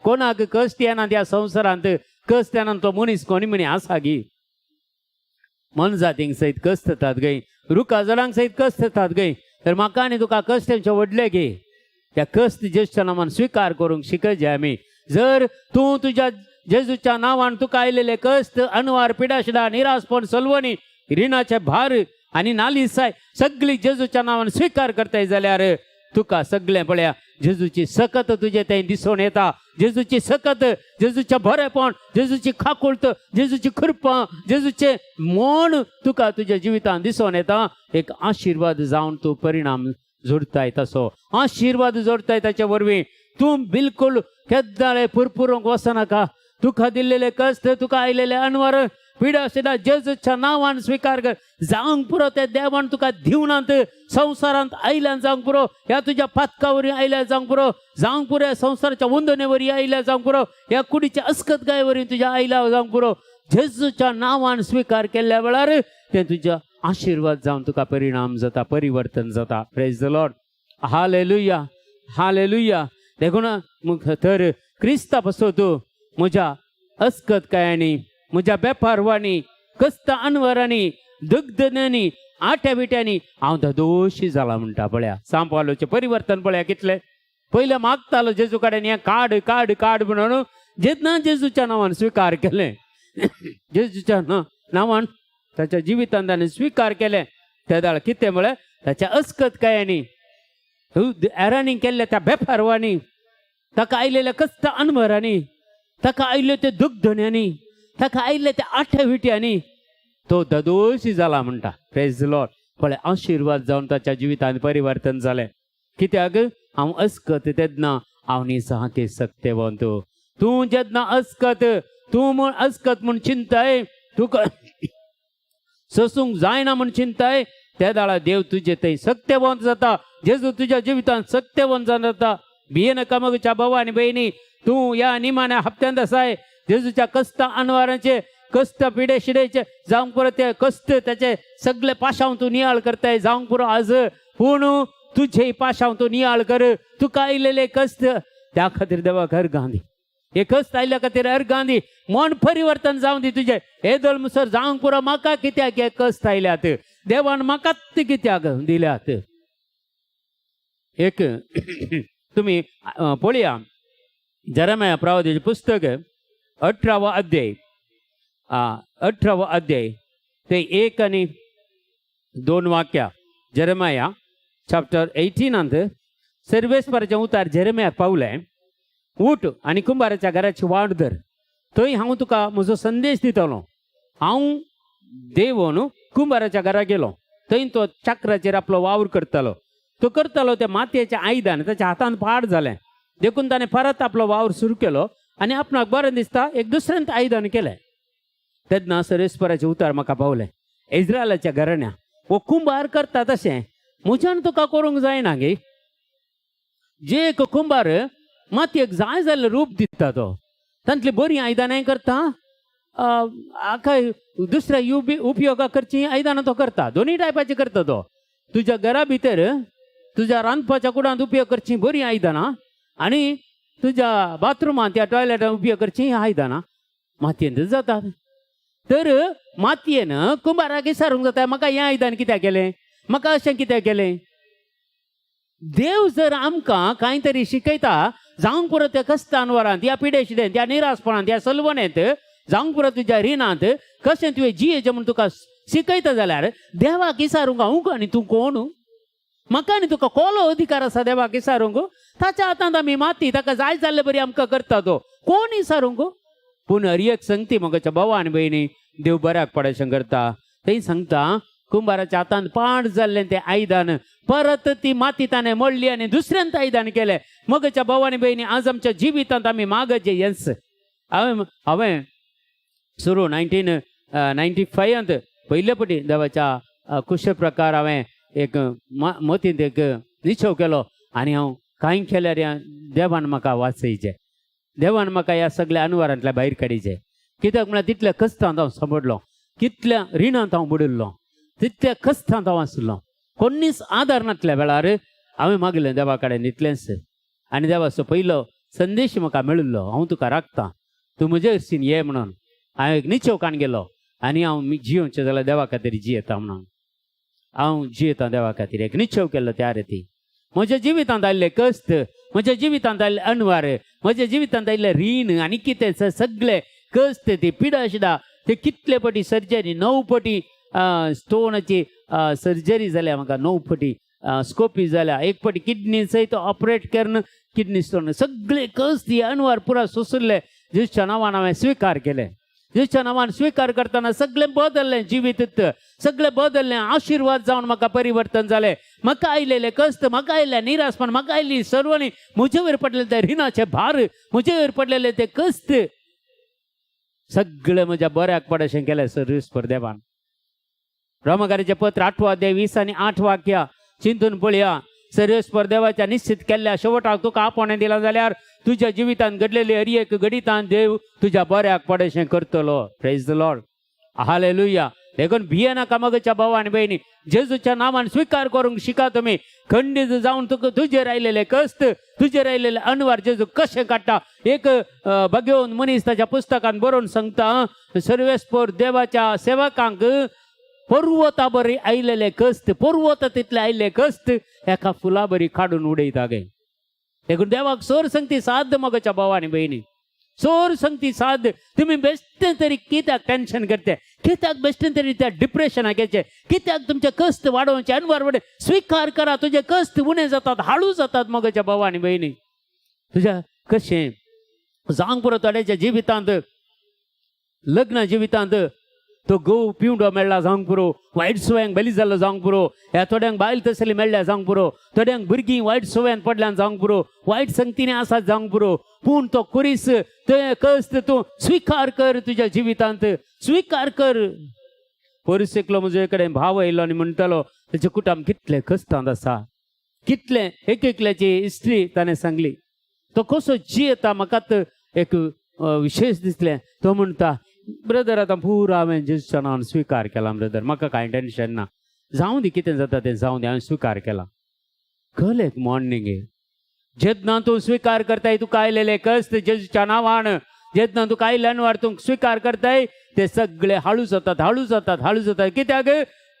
Speaker 1: कोणाक कश्ट येना त्या संवसारांत? कश्ट येना तो मनीस कोणी म्हणी आसा गी? मनजातींक सयत कश्ट येतात गय, रुखा झाडांक सयत कश्ट येतात गय. तर म्हाका आनी तुका कश्ट येवचे व्हडले गे. त्या कश्ट जेजूच्या नांवान स्विकार करूंक शिकयचे आमी. जर तूं तुज्या जेजूच्या नांवान तुका आयलेले कश्ट, अनवार, पिडाशिडा, निराशपण, सलवणी, रिणाचे भार आनी नालिसाय सगळी जेजूच्या नांवान स्विकार करताय जाल्यार तुका सगळें पळया, जेजूची सकत तुजे थंय दिसून येता. जेजूची सकत, जेजूचें बरेपण, जेजूची खाकुळत, जेजूची कृपा, जेजूचें मोण तुका तुज्या जिवितांत दिसून येता. एक आशिर्वाद जावन तूं परिणाम जोडताय, तसो आशिर्वाद जोडताय. ताचे वरवीं तूं बिलकुल केद्दाळे पुरपुरूंक वचनाका. तुका दिल्लेले कश्ट, तुका आयलेले अनवर, पिडा शिडा जेजूच्या नांवान स्विकार कर. जावंक पुरो त्या देवान तुका दिवनात संवसारांत आयल्यान जावंक पुरो, ह्या तुज्या पातकावरी आयल्या जावंक पुरो, जावंक पुरो ह्या संवसाराच्या वंदनेवरी आयल्या जावंक पुरो, ह्या कुडीच्या अस्कत गायवरी तुज्या आयल्या जावंक पुरो. जेजूच्या नांवान स्विकार केल्ल्या वेळार ते तुज्या आशिर्वाद जावन तुका परिणाम जाता, परिवर्तन जाता. Praise the Lord, hallelujah, hallelujah. देखून मग तर क्रिस्ता पासून तूं म्हज्या अस्कत कायांनी, म्हज्या बेपारवांनी, कस्त अनवरांनी, दुग्धन्यांनी, आट्या बिट्यांनी हांव धदोशी जाला म्हणटा. पळया सांपालोचें परिवर्तन पळया कितलें. पयलें मागतालो जेजू कडेन हें काड काड काड म्हणून, जेन्ना जेजूच्या नांवान स्विकार केलें, जेजूच्या नांवान ताच्या जिवितान ताणें स्विकार केलें, तेदाळ कितें म्हळें, ताच्या अस्कत कायांनी, एरांनी केल्ल्या त्या बेपारवांनी, ताका आयलेल्या कस्त अनवरांनी, ताका आयल्यो ते दुग्धण्यांनी, ताका आयिल्ले त्या आठ्या विट्यांनी तो ददोशी जाला म्हणटा. Praise Lord. पळय आशिर्वाद जावन ताच्या जिवितांत परिवर्तन जालें. कित्याक हांव अस्कत तेन्ना हांव निसाके सक्तेवंत. तूं जेन्ना अस्कत, तूं म्हूण अस्कत म्हूण चिंताय, तुका सोसूंक जायना म्हूण चिंताय, त्या दाळा देव तुजे थंय सक्तेवंत जाता. जेजू तुज्या जिवितांत सक्तेवंत जाता. भिये नाका मगच्या भावा आनी भयणी, तूं ह्या निमाण्या हप्त्यांत आसाय. जेजूच्या कश्ट अनवारांचे, कश्ट पिडे शिडेचे जावंक पुरो, ते कश्ट त्याचे सगळे पाशांव तूं नियाळ करताय जावंक पुरो आज, पूण तुझे पाशांव तूं नियाळ कर. तुका आयलेले कश्ट त्या खातीर देवाक अर्गां दी. हे कश्ट आयल्या खातीर अर्गां दी. मन परिवर्तन जावं दी तुजें. हे दोल मुसर जावंक पुरो, म्हाका कित्याक हे कश्ट आयल्यात, देवान म्हाकाच कित्याक दिल्यात. एक तुम्ही पळया जरमया प्रवादाचें पुस्तक 18वो अध्याय, 18वो अध्याय ते 1 आनी 2 वाक्या. जेरेमाया चॅप्टर 18आंत सर्वेस्पराचें उतार जेरेमयाक पावलें, उठ आनी कुंभाराच्या घराची वाट धर, थंय हांव तुका म्हजो संदेश दितलो. हांव देव न्हू कुंभाराच्या घरा गेलो, थंय तो चक्राचेर आपलो वावर करतालो. तो करतालो त्या मातयेचें आयदन ताच्या हातान पाड जालें, देखून ताणें परत आपलो वावर सुरू केलो आनी आपणाक बरें दिसता एक दुसऱ्यांत आयदन केलें. तेन्ना सर्वेस्पराचें उतार म्हाका पावलें, इस्रायलाच्या घराण्या, हो कुंभार करता तशें म्हज्यान तुका करूंक जायना गे. जे एक कुंभार मातयेक जाय जाल्लें रूप दिता, तो तांतली बरीं आयदनांय करता, आखा दुसऱ्या युबी उपयोगा करची आयदनां तो करता. दोनूय टायपाची करता तो. तुज्या घरा भितर तुज्या रांदपाच्या कुडांत उपयोग करची बरीं आयदनां आनी तुज्या बाथरुमांत त्या टॉयलेटांत उपयोग करची आयदनां मातयेंत जातात. तर मातयेन कुंभाराक विचारूंक जाता, म्हाका हें आयदन कित्याक केलें, म्हाका अशें कित्याक केलें. देव जर आमकां कांय तरी शिकयता जावंक पुरो, त्या कश्टान वरांत, ह्या पिडेशिडेंत, ह्या निराशपणांत, ह्या सलवणेंत जावंक पुरो, तुज्या रिणांत कशें तुवें जियेचें म्हूण तुका शिकयता जाल्यार देवाक विचारूंक हांव आनी तूं कोण? म्हाका आनी तुका कोलो अधिकार आसा देवाक विचारूंक? ताच्या हातांत आमी माती, ताका जाय जाल्ले बरी आमकां करता तो. कोण विचारूंक? पूण हर एक संगती म्हज्या भावा आनी भयणी देव बऱ्याक पडशें करता. थंय सांगता, कुंभाराच्या हातान पाड जाल्लें तें आयदन परत ती माती ताणें मोडली आनी दुसऱ्यांत आयदन केलें. मगच्या भाव आनी भयणी, आज आमच्या जिवितांत आमी मागचे येस. हांवें हांवें सुरू 1995आंत पयले पटी देवाच्या कुशळ प्रकार हांवें एक मतींत एक निश्चव केलो आनी हांव कांय केल्यार ह्या देवान म्हाका वाचयचें, देवान म्हाका ह्या सगळ्या अनवरांतल्या भायर काडीचें. कित्याक म्हळ्यार तितल्या कश्टांत हांव सांपडलो, कितल्या रिणांत हांव बुडिल्लो, तितल्या कश्टांत हांव आसलो, कोणीच आदार नासल्या वेळार हांवें मागलें देवा कडेन इतलेंच. आनी देवाचो पयलो संदेश म्हाका मेळिल्लो, हांव तुका राखतां, तूं म्हजे हरशीन ये म्हणून. हांवें एक निश्चव काण गेलो आनी हांव जियोवचें जाल्यार देवा खातीर जियेता म्हणून. हांव जियेतां देवा खातीर एक निश्चव केल्लो. त्या रिती म्हज्या जिवितांत आयिल्ले कश्ट, म्हज्या जिवितांत आयिल्ले अनवार, म्हज्या जिवितांत आयिल्ले रीण आनी कितें सगळे कश्ट, ती पिडा शिडा, ते कितले पटी सर्जरी, 9 पटी स्टोनाची सर्जरी जाल्या म्हाका, 9 पटी स्कोपी जाल्या, एक पटी किडनी सयत ऑपरेट करून किडनी स्टोन, सगळे कश्ट ही अनवार पुरा सोसुल्ले. जेजूच्या नांवान हांवें स्विकार केले. जेजूच्या नांवान स्विकार करतना सगळें बदललें, जिवीत सगळें बदललें. आशिर्वाद जावन म्हाका परिवर्तन जालें. म्हाका आयलेले कश्ट, म्हाका आयिल्लें निराशपण, म्हाका आयिल्ली सर्वणी, म्हजे वयर पडलेले ते रिणाचे भार, म्हजे वयर पडलेले ते कश्ट. सगळें म्हज्या बऱ्याक पडशें केलें सर्वेस्पर देवान. रोमकाराचें पत्र 8वो अध्याय 20 आनी 8 वाक्य चिंतून पळया. सर्वेस्पर देवाच्या निश्चित केल्ल्या शेवटाक तुका आपोवणें दिलां जाल्यार तुज्या जिवितांत घडलेली हर एक घडितान देव तुज्या बऱ्याक पडशें करतलो. Praise the Lord, hallelujah. देखून भियेनाका मगच्या भाव आनी भयणी, जेजूच्या नांवान स्विकार करूंक शिका तुमी. खंडीत जावन तुका तुजेर आयलेले कश्ट, तुजेर आयलेले अणवार जेजू कशें काडटा. एक भगेवन मनीस ताच्या पुस्तकान बरोवन सांगता, सर्वेस्पर देवाच्या सेवकांक पर्वता बरी आयलेले कश्ट, पर्वता तितले आयिल्ले कश्ट एका फुला बरी काडून उडयता गे. देखून देवाक सोर संगती साद मगच्या भाव आनी भयणी, सोर संगती साद. तुमी बेश्टें तरी कित्याक टेन्शन करते, कित्याक बेश्टें तरी त्या डिप्रेशनाक घेचे, कित्याक तुमचे कश्ट वाडोवचे, अनवार वाडे. स्विकार करा, तुजे कश्ट उणें जातात, हाळू जातात मगच्या भाव आनी भयणी. तुज्या कशें जावंक पुरो थोड्याच्या जिवितांत, लग्न जिवितांत तो घोव पिवडो मेळ्ळा जावंक पुरो, वायट सवयांक बली जाल्लो जावंक पुरो, ह्या थोड्यांक बायल तसली मेळ्ळ्या जावंक पुरो, थोड्यांक भुरगीं वायट सवयान पडल्यान जावंक पुरो, वायट संगतीने आसात जावंक पुरो. पूण तो कुरीस ते कश्ट तूं स्विकार कर, तुज्या जिवितांत स्विकार कर. परस एकलो म्हजे कडेन भाव आयलो आनी म्हणटालो तेचे कुटुंब कितलें कश्टांत आसा, कितलें एक एकल्याची हिस्ट्री ताणें सांगली. तो कसो जियेता म्हाका तर एक विशेश दिसलें. तो म्हणटा, ब्रदर आतां पुरो हांवें जेजूच्या नांवान स्विकार केला ब्रदर, म्हाका कांय टेन्शन ना, जावं दी कितें जाता तें जावं दी, हांवें स्विकार केला. कल एक मॉर्निंग जेन्ना तूं स्विकार करताय तुका आयलेले कश्ट जेजूच्या नांवान, जेन्ना तुका आयले अनवार तूं स्विकार करताय ते सगळे हाळू जातात, हाळू जातात, हाळू जातात. कित्याक?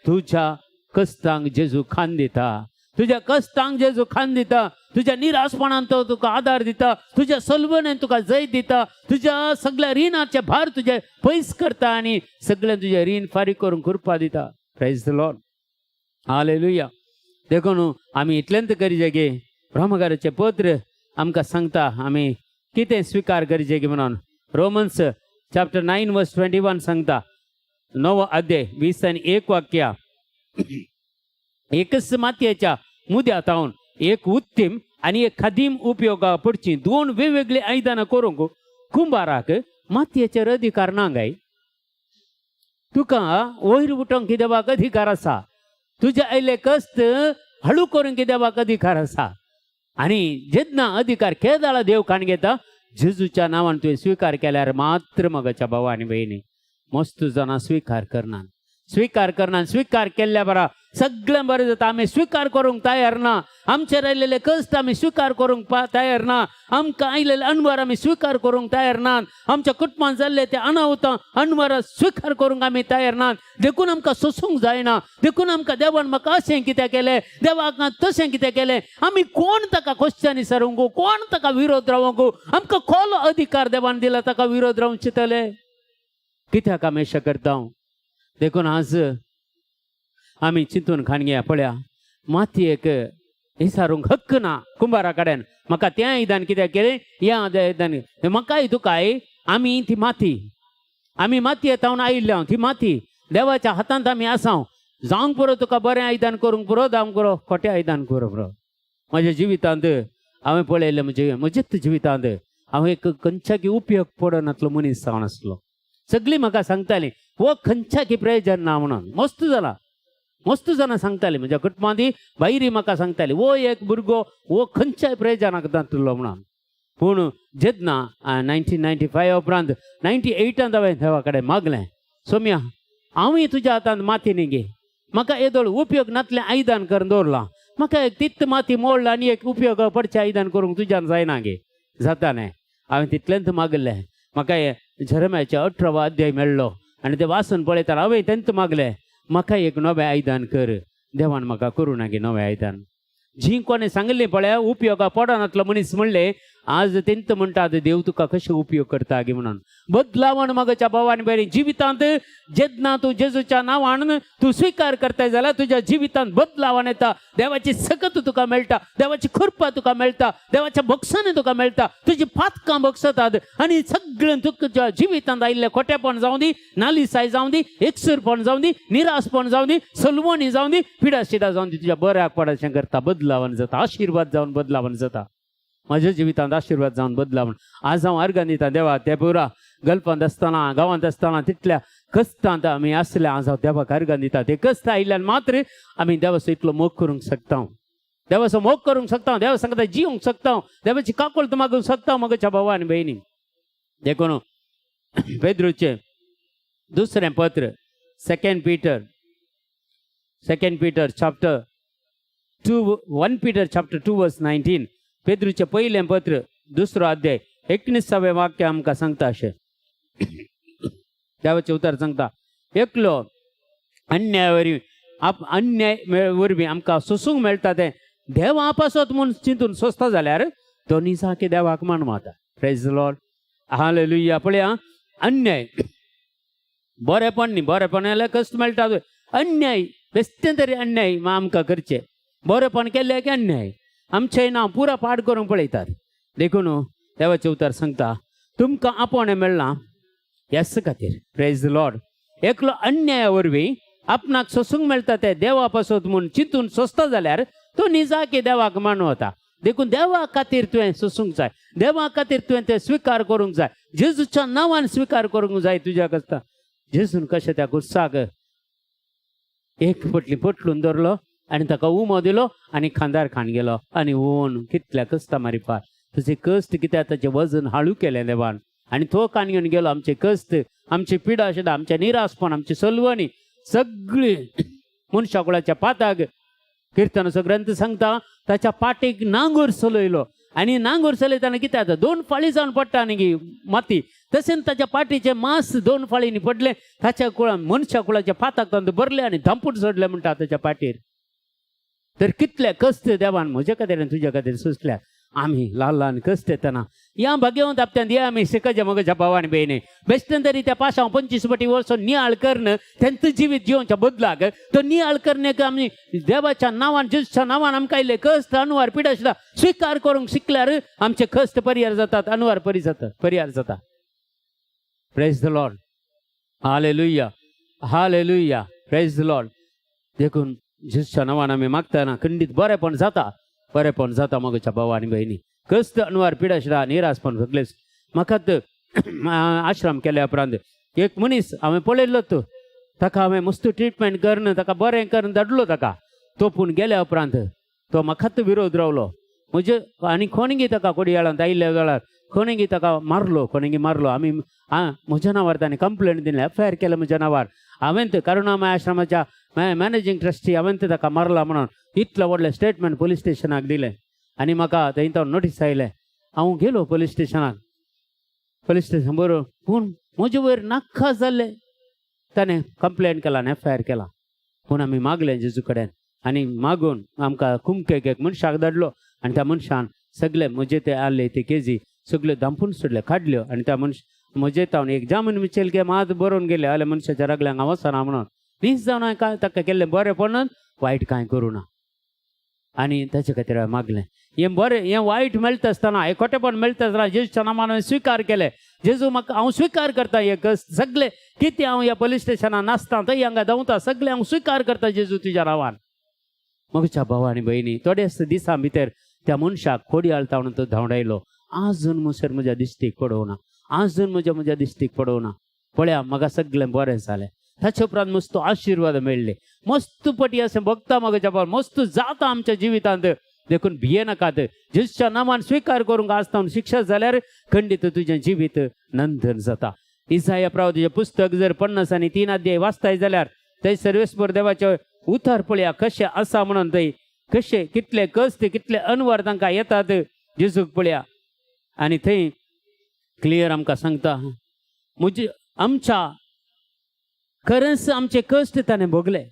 Speaker 1: तुज्या कश्टांक जेजू खान दिता, तुज्या कश्टांक जेजू खान दिता, तुज्या निराशपणान तो तुका आदार दिता, तुज्या सलवणेन तुका जैत दिता, तुज्या सगळ्या रिणाचे भार तुजे पयस करता आनी सगळें तुजें रीण फारीक करूंक कृपा दिता. Praise the Lord, hallelujah. देखून आमी इतलेंच करिजे गे, रोमकाराचें पत्र आमकां सांगता आमी कितें स्विकार करचें गे म्हणून. रोमन्स चॅप्टर 9 वर्स 21 सांगता, 9 अध्याय 20 आनी 1 वाक्य, एकच मातयेच्या मुद्या तावन एक उत्तम आनी एक खादीम उपयोगा पडची दोन वेगवेगळी आयदनां करूंक कुंभाराक मातयेचेर अधिकार ना गाय? तुका वयर उठोवंक देवाक अधिकार आसा, तुज्या आयले कश्ट हळू करूंक देवाक अधिकार आसा. आनी जेन्ना अधिकार केदाळा देव काण घेता, जेजूच्या नांवान तुवें स्विकार केल्यार मात्र. मगाच्या भावा आनी भयणी, मस्त जाणां स्विकार करना, स्विकार करना. स्विकार केल्ल्या बरा सगळें बरें जाता. आमी स्विकार करूंक तयार ना. आमचेर आयलेले कश्ट आमी स्विकार करूंक तयार ना. आमकां आयलेले अणवार आमी स्विकार करूंक तयार नात. आमच्या कुटुंबान जाल्ले ते अनावतां अणवार स्विकार करूंक आमी तयार नात. देखून आमकां सोसूंक जायना. देखून आमकां देवान म्हाका अशें कित्याक केलें, देवाक तशें कित्याक केलें, आमी कोण ताका क्वेश्चन विचारूंक, कोण ताका विरोध रावंक? आमकां कोलो अधिकार देवान दिला ताका विरोध रावंक चिंतले? कित्याक आमी अशें करता? देखून आज आमी चिंतून खाणग्या पळया, मातयेक विचारूंक हक्क ना कुंभारा कडेन, म्हाका त्या आयदन कित्याक केलें, ह्या आयदन म्हाकाय तुकाय. आमी ती माती, आमी मातये तावन आयिल्ले, ती माती देवाच्या हातांत आमी आसाव. जावंक पुरो तुका बरें आयदन करूंक पुरो, जावंक पुरो खोटें आयदन करूंक पुरो. म्हज्या जिवितांत हांवें पळयलें, म्हजे म्हजेच जिवितांत हांव एक खंयच्याकी उपयोग पडनातलो मनीस जावन आसलो. सगळीं म्हाका सांगतालीं, हो खंयच्याकी प्रयोजन ना म्हणून. मस्त जाला, मस्त जाणां सांगताली, म्हज्या कुटुंबांत भायरी म्हाका सांगताली, हो एक भुरगो हो खंयच्याय प्रयोजनाक नातलो म्हणून. पूण जेन्ना 1995 उपरांत 98 हांवें देवा कडेन मागलें, सोम्या हांवूय तुज्या हातांत माती न्ही गे, म्हाका येदोळ उपयोग नातलें आयदन करून दवरलां, म्हाका एक तित माती मोडला आनी एक उपयोग पडचें आयदन करूंक तुज्यान जायना गे, जाता न्ही. हांवें तितलेंच मागलें. म्हाका झरम्याचे 18वो अध्याय मेळ्ळो आनी ते वाचून पळयतना हांवें तेंच मागलें, म्हाका एक नवें आयदन कर. देवान म्हाका करूं ना गे नवें आयदन. जी कोणें सांगिल्लें पळय उपयोगा पडनातलो मनीस म्हणलें, आज तेंत म्हणटात देव तुका कशें उपयोग करता गे म्हणून. बदलावण मगच्या भावान भयणी जिवितांत जेन्ना तूं जेजूच्या नांवान तूं स्विकार करताय जाल्यार तुज्या जिवितांत बदलावण येता. देवाची सकत तुका मेळटा, देवाची कृपा तुका मेळटा, देवाच्या बक्षाने तुका मेळटा, तुजी पातकां बक्षतात आनी सगळें तुज्या जिवितांत आयिल्लें खोटेपण जावं दी, नालिसाय जावं दी, एकसूरपण जावं दी, निराशपण जावं दी, सलवणी जावं दी, पिडाशिडा जावं दी, तुज्या बऱ्याक पडाशें करता. बदलावण जाता, आशिर्वाद जावन बदलावण जाता. म्हज्या जिवितांत आशिर्वाद जावन बदलावण. आज हांव अर्गां दिता देवा, ते पुरा गल्फांत आसतना, गांवांत आसतना तितल्या कश्टांत आमी आसले. आज हांव देवाक अर्गां दिता. ते कश्ट आयिल्ल्यान मात्र आमी देवाचो इतलो मोग करूंक शकता, देवाचो मोग करूंक शकता, देवा सांगता जिवंक शकता, देवाची काकुळट मागूंक शकता म्हज्या भावा आनी भयणी. देखून पेद्रूचें दुसरें पत्र, Second Peter chapter 2, 1 Peter chapter 2 verse 19. पेद्रूचें पयलें पत्र, दुसरो अध्याय, 19वें वाक्य आमकां सांगता अशें. देवाचें उतर सांगता, एकलो अन्याय वरवीं आप अन्याय वरवीं आमकां सोसूंक मेळटा तें देवा पासत म्हूण चिंतून सोंसता जाल्यार तो निजाकी देवाक मानवता. Praise Lord, hallelujah. पळया, अन्याय बरेपण न्ही, बरेपण जाल्यार कश्ट मेळटा. अन्याय बेश्टें तरी अन्याय आमकां करचें, बरेपण केल्लें की अन्याय, आमचें नांव पुरा पाड करूंक पळयतात. देखून देवाचें उतर सांगता, तुमकां आपोवणें मेळ्ळां ह्याच खातीर. Praise Lord. एकलो अन्याया वरवीं आपणाक सोसूंक मेळटा ते देवा पासत म्हूण चिंतून सोंसता जाल्यार तो निजाकी देवाक मानवता. देखून देवा खातीर तुवें सोसूंक जाय, देवा खातीर तुवें ते स्विकार करूंक जाय, जेजूच्या नांवान स्विकार करूंक जाय. तुज्या कस्ता जेजून कशें त्या गुस्साक एक पटली पटलून धरलो आनी ताका उमो दिलो आनी खांदार खाण गेलो आनी ओन कितल्या कश्टा मारी पार तुजे कश्ट कित्याक ताचें वजन हाळू केलें देवान आनी तो कान घेवन गेलो. आमचे कश्ट, आमची पिडा सुद्दां, आमचें निरासपण, आमची सलवणी सगळी मनशा कुळाच्या पाताक. किर्तनाचो ग्रंथ सांगता, ताच्या पाटीक नांगोर चलयलो आनी नांगोर चलयतना कितें जाता, दोन फाळी जावन पडटा न्ही माती, तशेंच ताच्या पाटीचें मांस दोन फाळींनी पडलें. ताच्या कुळा मनशा कुळाच्या पाताक तांतूं भरलें आनी धांपून सोडलें म्हणटा ताच्या पाटीर. तर कितले कश्ट देवान म्हज्या खातीर आनी तुज्या खातीर सोंसल्या. आमी ल्हान ल्हान कश्ट येतना या भाग्यवंत आपत्यान या आमी शिकच्या मगच्या भाव आनी भयणी. बेश्टेन तरी त्या पाशांव 25 पटी वर्स नियाळ करून तेंचं जिवीत जिवच्या बदलाक तो नियाळ करण्याक आमी देवाच्या नांवान, जेजूच्या नांवान आमकां आयिल्ले कश्ट, अनुवार, पिडा सुद्दां स्विकार करूंक शिकल्यार आमचे कश्ट परिहार जातात, अनुवार परी जातात, परिहार जाता. Praise the Lord, hallelujah, hallelujah, praise the Lord. देखून जेजूच्या नांवान आमी मागतना खंडीत बरेपण जाता, बरेपण जाता मगच्या भाव आनी भयणी. कश्ट, अनवार, पिडा सुद्दां, निरासपण सगळेच. म्हाका आश्रम केल्या उपरांत एक मनीस हांवें पळयल्लो. तो ताका हांवें मस्त ट्रिटमेंट करून ताका बरें करून धाडलो ताका. तो पूण गेल्या उपरांत तो म्हाकाच विरोध रावलो म्हजे आनी कोणगी ताका कोडयाळांत आयिल्ल्या वेळार कोणगी ताका मारलो, कोणगी मारलो. आमी आं म्हज्या नांवार ताणें कंप्लेंट दिली, एफ I R केलें म्हज्या नांवार. हांवें ते करुणामय आश्रमाच्या मॅनेजींग ट्रस्टी हांवें ते ताका मारला म्हणून इतलें व्हडलें स्टेटमेंट पोलीस स्टेशनाक दिलें आनी म्हाका थंय तो नोटीस आयलें. हांव गेलो पोलीस स्टेशनाक. पोलीस स्टेशन बरोबर, पूण म्हजे वयर नाका जाल्लें ताणें कंप्लेन केला आनी एफ I R केला. पूण आमी मागलें जेजू कडेन आनी मागून आमकां कुमकेक एक मनशाक धाडलो आनी त्या मनशान सगळे म्हजे ते आहले ते केजी सगल्यो धांपून सोडले, काडल्यो. आनी त्या मनश म्हजे तावन एक जामीन मिचेल मात बरोवन गेले आले मनशाच्या रगल्यांक हांव वचना म्हणून. नीस जावन हांवें काय ताका केल्लें बरें पण वायट कांय करूं ना आनी ताचे खातीर हांवें मागलें. हें बरें हें वायट मेळटा आसतना, हें खोटेपण मेळटा आसतना जेजूच्या नामान हांवें स्विकार केलें. जेजू, म्हाका हांव स्विकार करता हें कस सगळें कितें. हांव ह्या पोलीस स्टेशनान नासता थंय हांगा धांवता, सगळें हांव स्विकार करता जेजू तुज्या नांवान. म्हज्या भाव आनी भयणी, थोड्याच दिसां भितर त्या मनशाक कोडयाळ तावन तो धांवडायलो. आजून मुसर म्हज्या दिश्टीक पडोवना, आजून म्हज्या म्हज्या दिश्टीक पडोवना. पळया, म्हाका सगळें बरें जालें. ताचे उपरांत मस्त आशिर्वाद मेळ्ळे, मस्त पटी अशें भोगता म्हाका बाबा, मस्त जाता आमच्या जिवितांत. देखून भिये नाकात. जेजूच्या नांवान स्विकार करूंक आज तावन शिक्षा जाल्यार खंडीत तुजें जिवीत नंदन जाता. इसाया प्रवादीचें पुस्तक जर 53 अध्याय वाचताय जाल्यार थंय सर्वेस्पर देवाचे उतर पळया कशें आसा म्हणून. थंय कशे कितले कश्ट, कितले अनवर तांकां येतात जेजूक पळया. आनी थंय क्लियर आमकां सांगता, म्हजे आमच्या खरेंच आमचे कश्ट ताणें भोगले,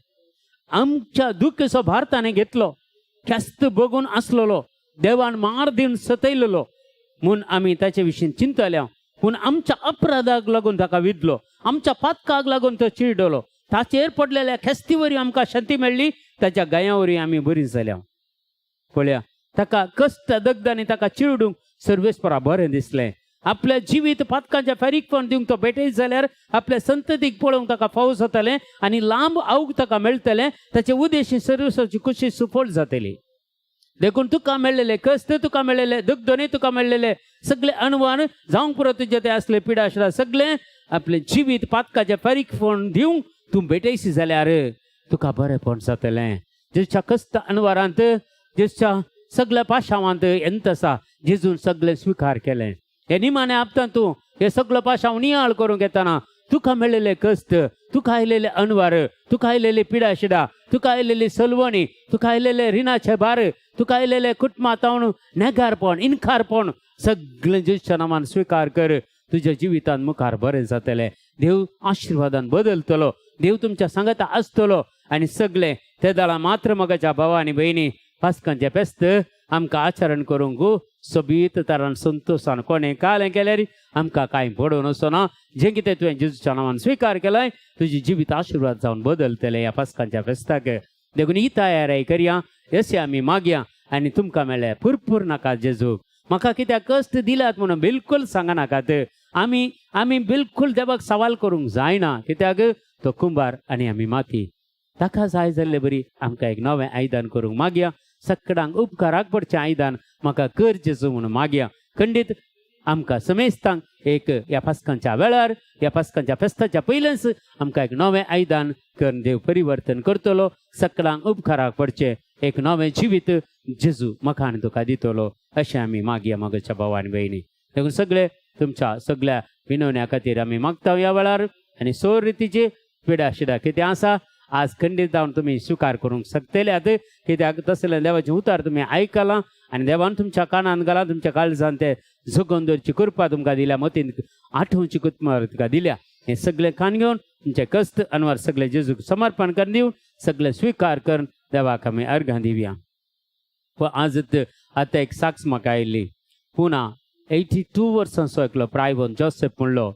Speaker 1: आमच्या दुख्खाचो भार ताणें घेतलो. ख्यास्त भोगून आसलेलो, देवान मार दिवन सतयलेलो म्हूण आमी ताचे विशीं चिंतल्या. पूण आमच्या अपराधाक लागून ताका विदलो, आमच्या पातकाक लागून तो चिरडलो. ताचेर पडलेल्या ख्यास्ती वरवीं आमकां शांती मेळ्ळी, ताच्या गाया वरवीं आमी बरी जाल्या. पळया, ताका कश्ट दगदांनी ताका चिरडूंक सर्वेस्परा बरें दिसलें. आपल्या जिवीत पातकांच्या फारीकपण दिवंक तो भेटयत जाल्यार आपल्या संततीक पळोवंक ताका फावो जातलें आनी लांब आवक ताका मेळटलें. ताचे उद्देशी सर्वेस्पराची खुशी सुफळ जातली. देखून तुका मेळ्ळेले कश्ट, तुका मेळ्ळेले दुखदोनी, तुका मेळ्ळेले सगळे अणवान जावंक पुरो तुजे ते असले पिडा आशिल्ले सगळे आपलें जिवीत पातकाचें फारीकपण दिवंक तूं भेटयशी जाल्यार तुका बरेंपण जातलें. जेजूच्या कश्ट अणवारांत, जेजूच्या सगळ्या पाशावांत एंत आसा, जेजून सगळें स्विकार केलें. हे निमाणे आपतान तूं हे सगळो पाशांव नियाळ करूंक येताना तुका मेळिल्ले कश्ट, तुका आयलेले अणवार, तुका आयलेली पिडा शिडा, तुका आयलेली सलवणी, तुका आयलेले रिणाचे भार, तुका आयलेले कुटुंबांत नेगारपण, इनकारपण सगळें जेजूच्या नामान स्विकार कर. तुज्या जिवितांत मुखार बरें जातलें. देव आशिर्वादान बदलतलो, देव तुमच्या सांगाता आसतलो. आनी सगळें ते दळा मात्र मगाच्या भावा आनी भयणी, पास्कांचें फेस्त आमकां आचरण करूंक सोबीत तरान संतोशान कोणें कालें केल्यार आमकां कांय पडून वचना. जें कितें तुवें जेजूच्या नांवान स्विकार केलाय, तुजी जिवीत आशिर्वाद जावन बदलतलें ह्या पास्कांच्या फेस्ताक. देखून ही तयारी करया, अशें आमी मागया. आनी तुमकां मेळ्ळें पुरपूर नाका जेजू म्हाका कित्याक कश्ट दिल्यात म्हणून बिलकुल सांगनाकात. आमी आमी बिलकुल देवाक सवाल करूंक जायना, कित्याक तो कुंभार आनी आमी माती. ताका जाय जाल्ले बरी आमकां एक नवें आयदन करूंक मागया. सकडांक उपकाराक पडचें आयदन म्हाका कर जेजू म्हणून मागया. खंडीत आमकां समेस्तांक एक ह्या पास्कांच्या वेळार, ह्या पास्कांच्या फेस्ताच्या पयलेंच आमकां एक नवें आयदन करून देव परिवर्तन करतलो. सकडांक उपकाराक पडचें एक नवें जिवीत जेजू म्हाका आनी तुका दितलो, अशें आमी मागया मागच्या भाव आनी भयणी. देखून सगळे तुमच्या सगळ्या विनवण्या खातीर आमी मागता ह्या वेळार. आनी सोर रितीची पिडा शिडा कितें आसा, आज खंडीत जावन तुमी स्विकार करूंक शकतले आतां, कित्याक तसलें देवाचें उतार तुमी आयकलां आनी देवान तुमच्या कानान घालां, तुमच्या काळजान ते जगोवन दवरची कृपा तुमकां दिल्या, मतीन आठोवची कृपा तुमकां दिल्या. हें सगळें कान घेवन तुमचे कश्ट अनवर सगळे जेजूक समर्पण करून दिवन सगळें स्विकार करून देवाक आमी अर्घां दिवया. पण आज आतां एक साक्ष म्हाका आयली. पुना 82 वर्सांचो एकलो प्रायवन जोसेफ म्हणलो,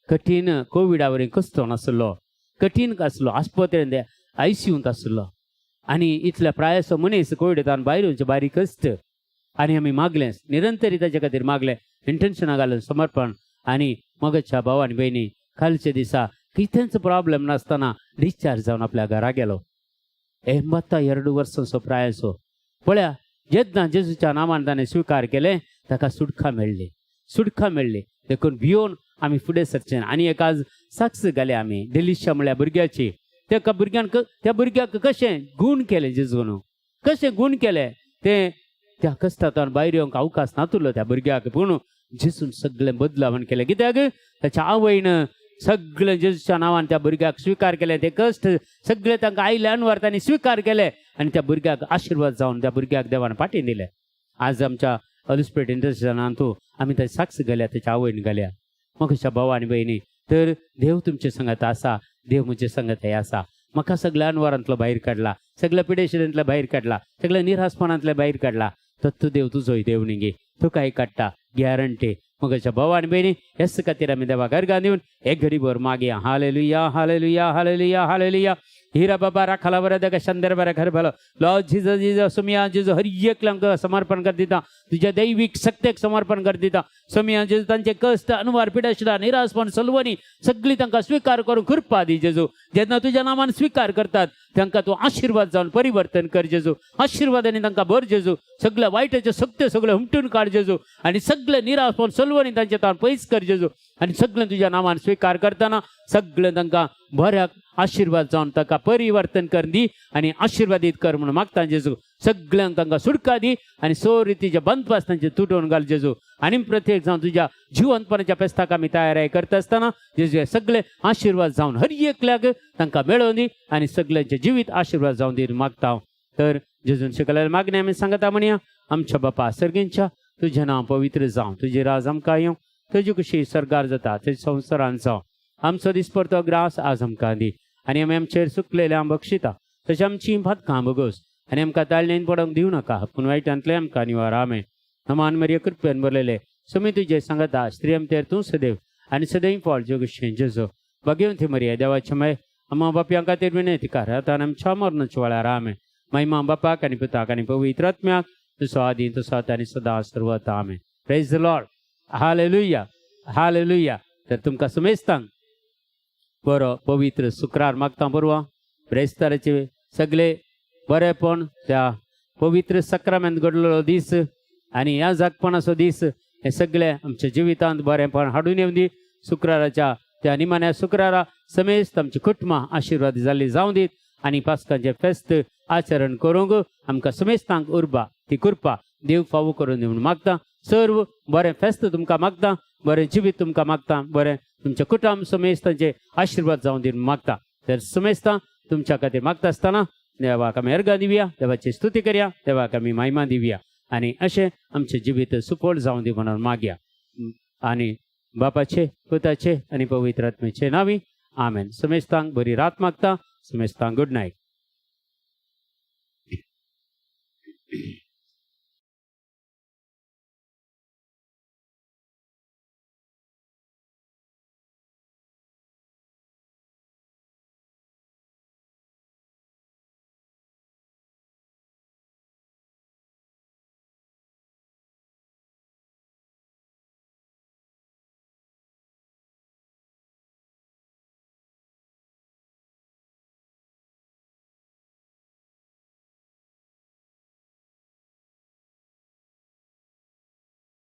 Speaker 1: कठीण कोविडा वरी कश्ट नासलो, कठीण आसलो, आस्पत्रेंत आयसीयूंत आसलो आनी इतल्या प्रायसो मनीस कोविडान भायर येवचे बारीक कश्ट. आनी आमी मागलें, निरंतरी ताच्या खातीर मागलें, इंटेन्शनां घालून समर्पण. आनी मगच्या भाव आनी भयणी, कालच्या दिसा कितेंच प्रॉब्लेम नासतना डिस्चार्ज जावन आपल्या घरा गेलो. 82 वर्सांचो प्रायसो. पळया, जेन्ना जेजूच्या नामान ताणें स्विकार केलें, ताका सुटका मेळ्ळी, सुटका मेळ्ळी. देखून भियोन आमी फुडें सरचें. आनी एक आज साक्ष घाल्या आमी डिलिशा म्हळ्या भुरग्याची. त्या भुरग्यान, त्या भुरग्याक कशें गूण केलें जेजून, कशें गूण केलें तें. त्या कश्टांतल्यान भायर येवंक अवकाश नातुरलो त्या भुरग्याक, पूण जेजून सगळें बदलावण केलें, कित्याक ताच्या आवयन सगळें जेजूच्या नांवान त्या भुरग्याक स्विकार केलें. ते कश्ट सगळे तांकां आयले अनवर तांणी स्विकार केले आनी त्या भुरग्याक आशिर्वाद जावन त्या भुरग्याक देवान फाटीं दिले. आज आमच्या अलिस्पेट इंटरस्ट्रिजान आमी त्या साक्ष घाल्या, त्याच्या आवयन घाल्या. म्हज्या भाव आनी भयणी, तर देव तुमचे संगत आसा, देव म्हजे संगत हे आसा. म्हाका सगळ्या अनवरांतलो भायर काडला, सगळ्या पिडेशिरांतलो भायर काडला, सगळ्या निरासपणांतलो भायर काडला. तत्व देव तुजोय देव न्ही, तुकाय काडटा, गॅरंटी. मगाच्या भाव आनी भयणी, हेच खातीर आमी देवाक अर्गां दिवन एक घडीभर मागया. Hallelujah, hallelujah, hallelujah, hallelujah. हिरा बाबा राखाला बरं दगा शंदर बरं घर भलं. लॉर्ड जिजस, जिजस सोमिया जेजू, हर एकल्यांक समर्पण कर दिता, तुझ्या दैवीक शक्तेक समर्पण कर दिता सोमिया जेजू. तांचे कश्ट अनवार, पिडाशिडा, निरासपण, सलवणी सगळी तांकां स्विकार करून कृपा दी जेजू. जेन्ना तुझ्या नामान स्विकार करतात, तांकां तूं आशिर्वाद जावन परिवर्तन कर जेजू. आशिर्वादाने तांकां भर जेजू. सगळ्या वायटाच्यो शक्त्यो सगळ्यो हुमटून काड जेजू आणि सगळे निरासपण, सलवणी तांचे ताण पयस कर जेजू. आणि सगळें तुझ्या नामान स्विकार करतना सगळें तांकां बऱ्याक आशिर्वाद जावन ताका परिवर्तन कर दी आणि आशिर्वादीत कर म्हणून मागता जेजू. सगळ्यांक तांकां सुटका दी आणि सो रितीचे बंदपास तांचे तुटोवन घाल जेजू. आणि प्रत्येक जावन तुझ्या जिवंतपणाच्या पेस्ताक आमी तयारी करता आसतना जेजू, हे सगळे आशिर्वाद जावन हर एकल्याक तांकां मेळोवन दी आणि सगळ्यांचे जिवीत आशिर्वाद जावन दी मागता हांव. तर जेजून शिकलेल्या मागणे आमी सांगता म्हणया. आमच्या बापा सर्गींच्या, तुजें नांव पवित्र जावं, तुजें राज आमकां येवं, तुजी खुशी सर्गार जाता तुज्या संवसारान जावं. आमचो दिसपडतो ग्रास आज आमकां दी आनी आमी आमचेर चुकलेले आम बक्षिता तशें आमची पातकां भोगोस आनी आमकां ताळणेन पडोंक दिवं नाका, पूण वायटांतले आमकां निवार. आमेन. नमान मरिया, कृपेन भरलेले, सुमी तुजे सांगता, स्त्री आमतेर तूं सदैव आनी सदैव फळ जोगशें जेजो. भगवंती मरिया, देवाचे माय, आम्हा बापयां खातीर विनंती कर, आतां आमच्या मरणाच्या वेळार. आमेन. महिमा बापाक आनी पुताक आनी पवित्र आत्म्याक, तुजो आदी तसो आतां आनी सदां सर्वता. आमेन. Praise the Lord. Hallelujah, hallelujah. तर तुमकां समेस्तांक बरो पवित्र शुक्रार मागता. बरवा ब्रेस्ताराचे सगळे बरेपण त्या पवित्र सक्रामेंत घडलेलो दीस आनी ह्या जागपणाचो दीस हे सगळे आमच्या जिवितांत बरेंपण हाडून येवं दी. शुक्राराच्या त्या निमाण्या शुक्रारा समेस्त आमची कुटुंबां आशिर्वाद जाल्ली जावं दीत आनी पास्कांचें फेस्त आचरण करूंक आमकां समेस्तांक उर्बा ती कृपा देव फावो करून दी म्हूण मागता. सर्व बरें फेस्त तुमकां मागता, बरें जिवीत तुमकां मागता, बरें तुमच्या कुटुंब समेस्तांचे आशिर्वाद जावं दी म्हूण मागता. तर समेस्तां तुमच्या खातीर मागता आसतना देवाक आमी अर्गां दिवया, देवाची स्तुती करया, देवाक आमी महिमा दिवया आनी अशें आमचें जिवीत सुफळ जावं दी म्हणून मागया. आनी बापाचे, पुताचे आनी पवित्र आत्म्याचे नांवी आमेन. समेस्तांक बरी रात मागता. समेस्तांक गुड नायट.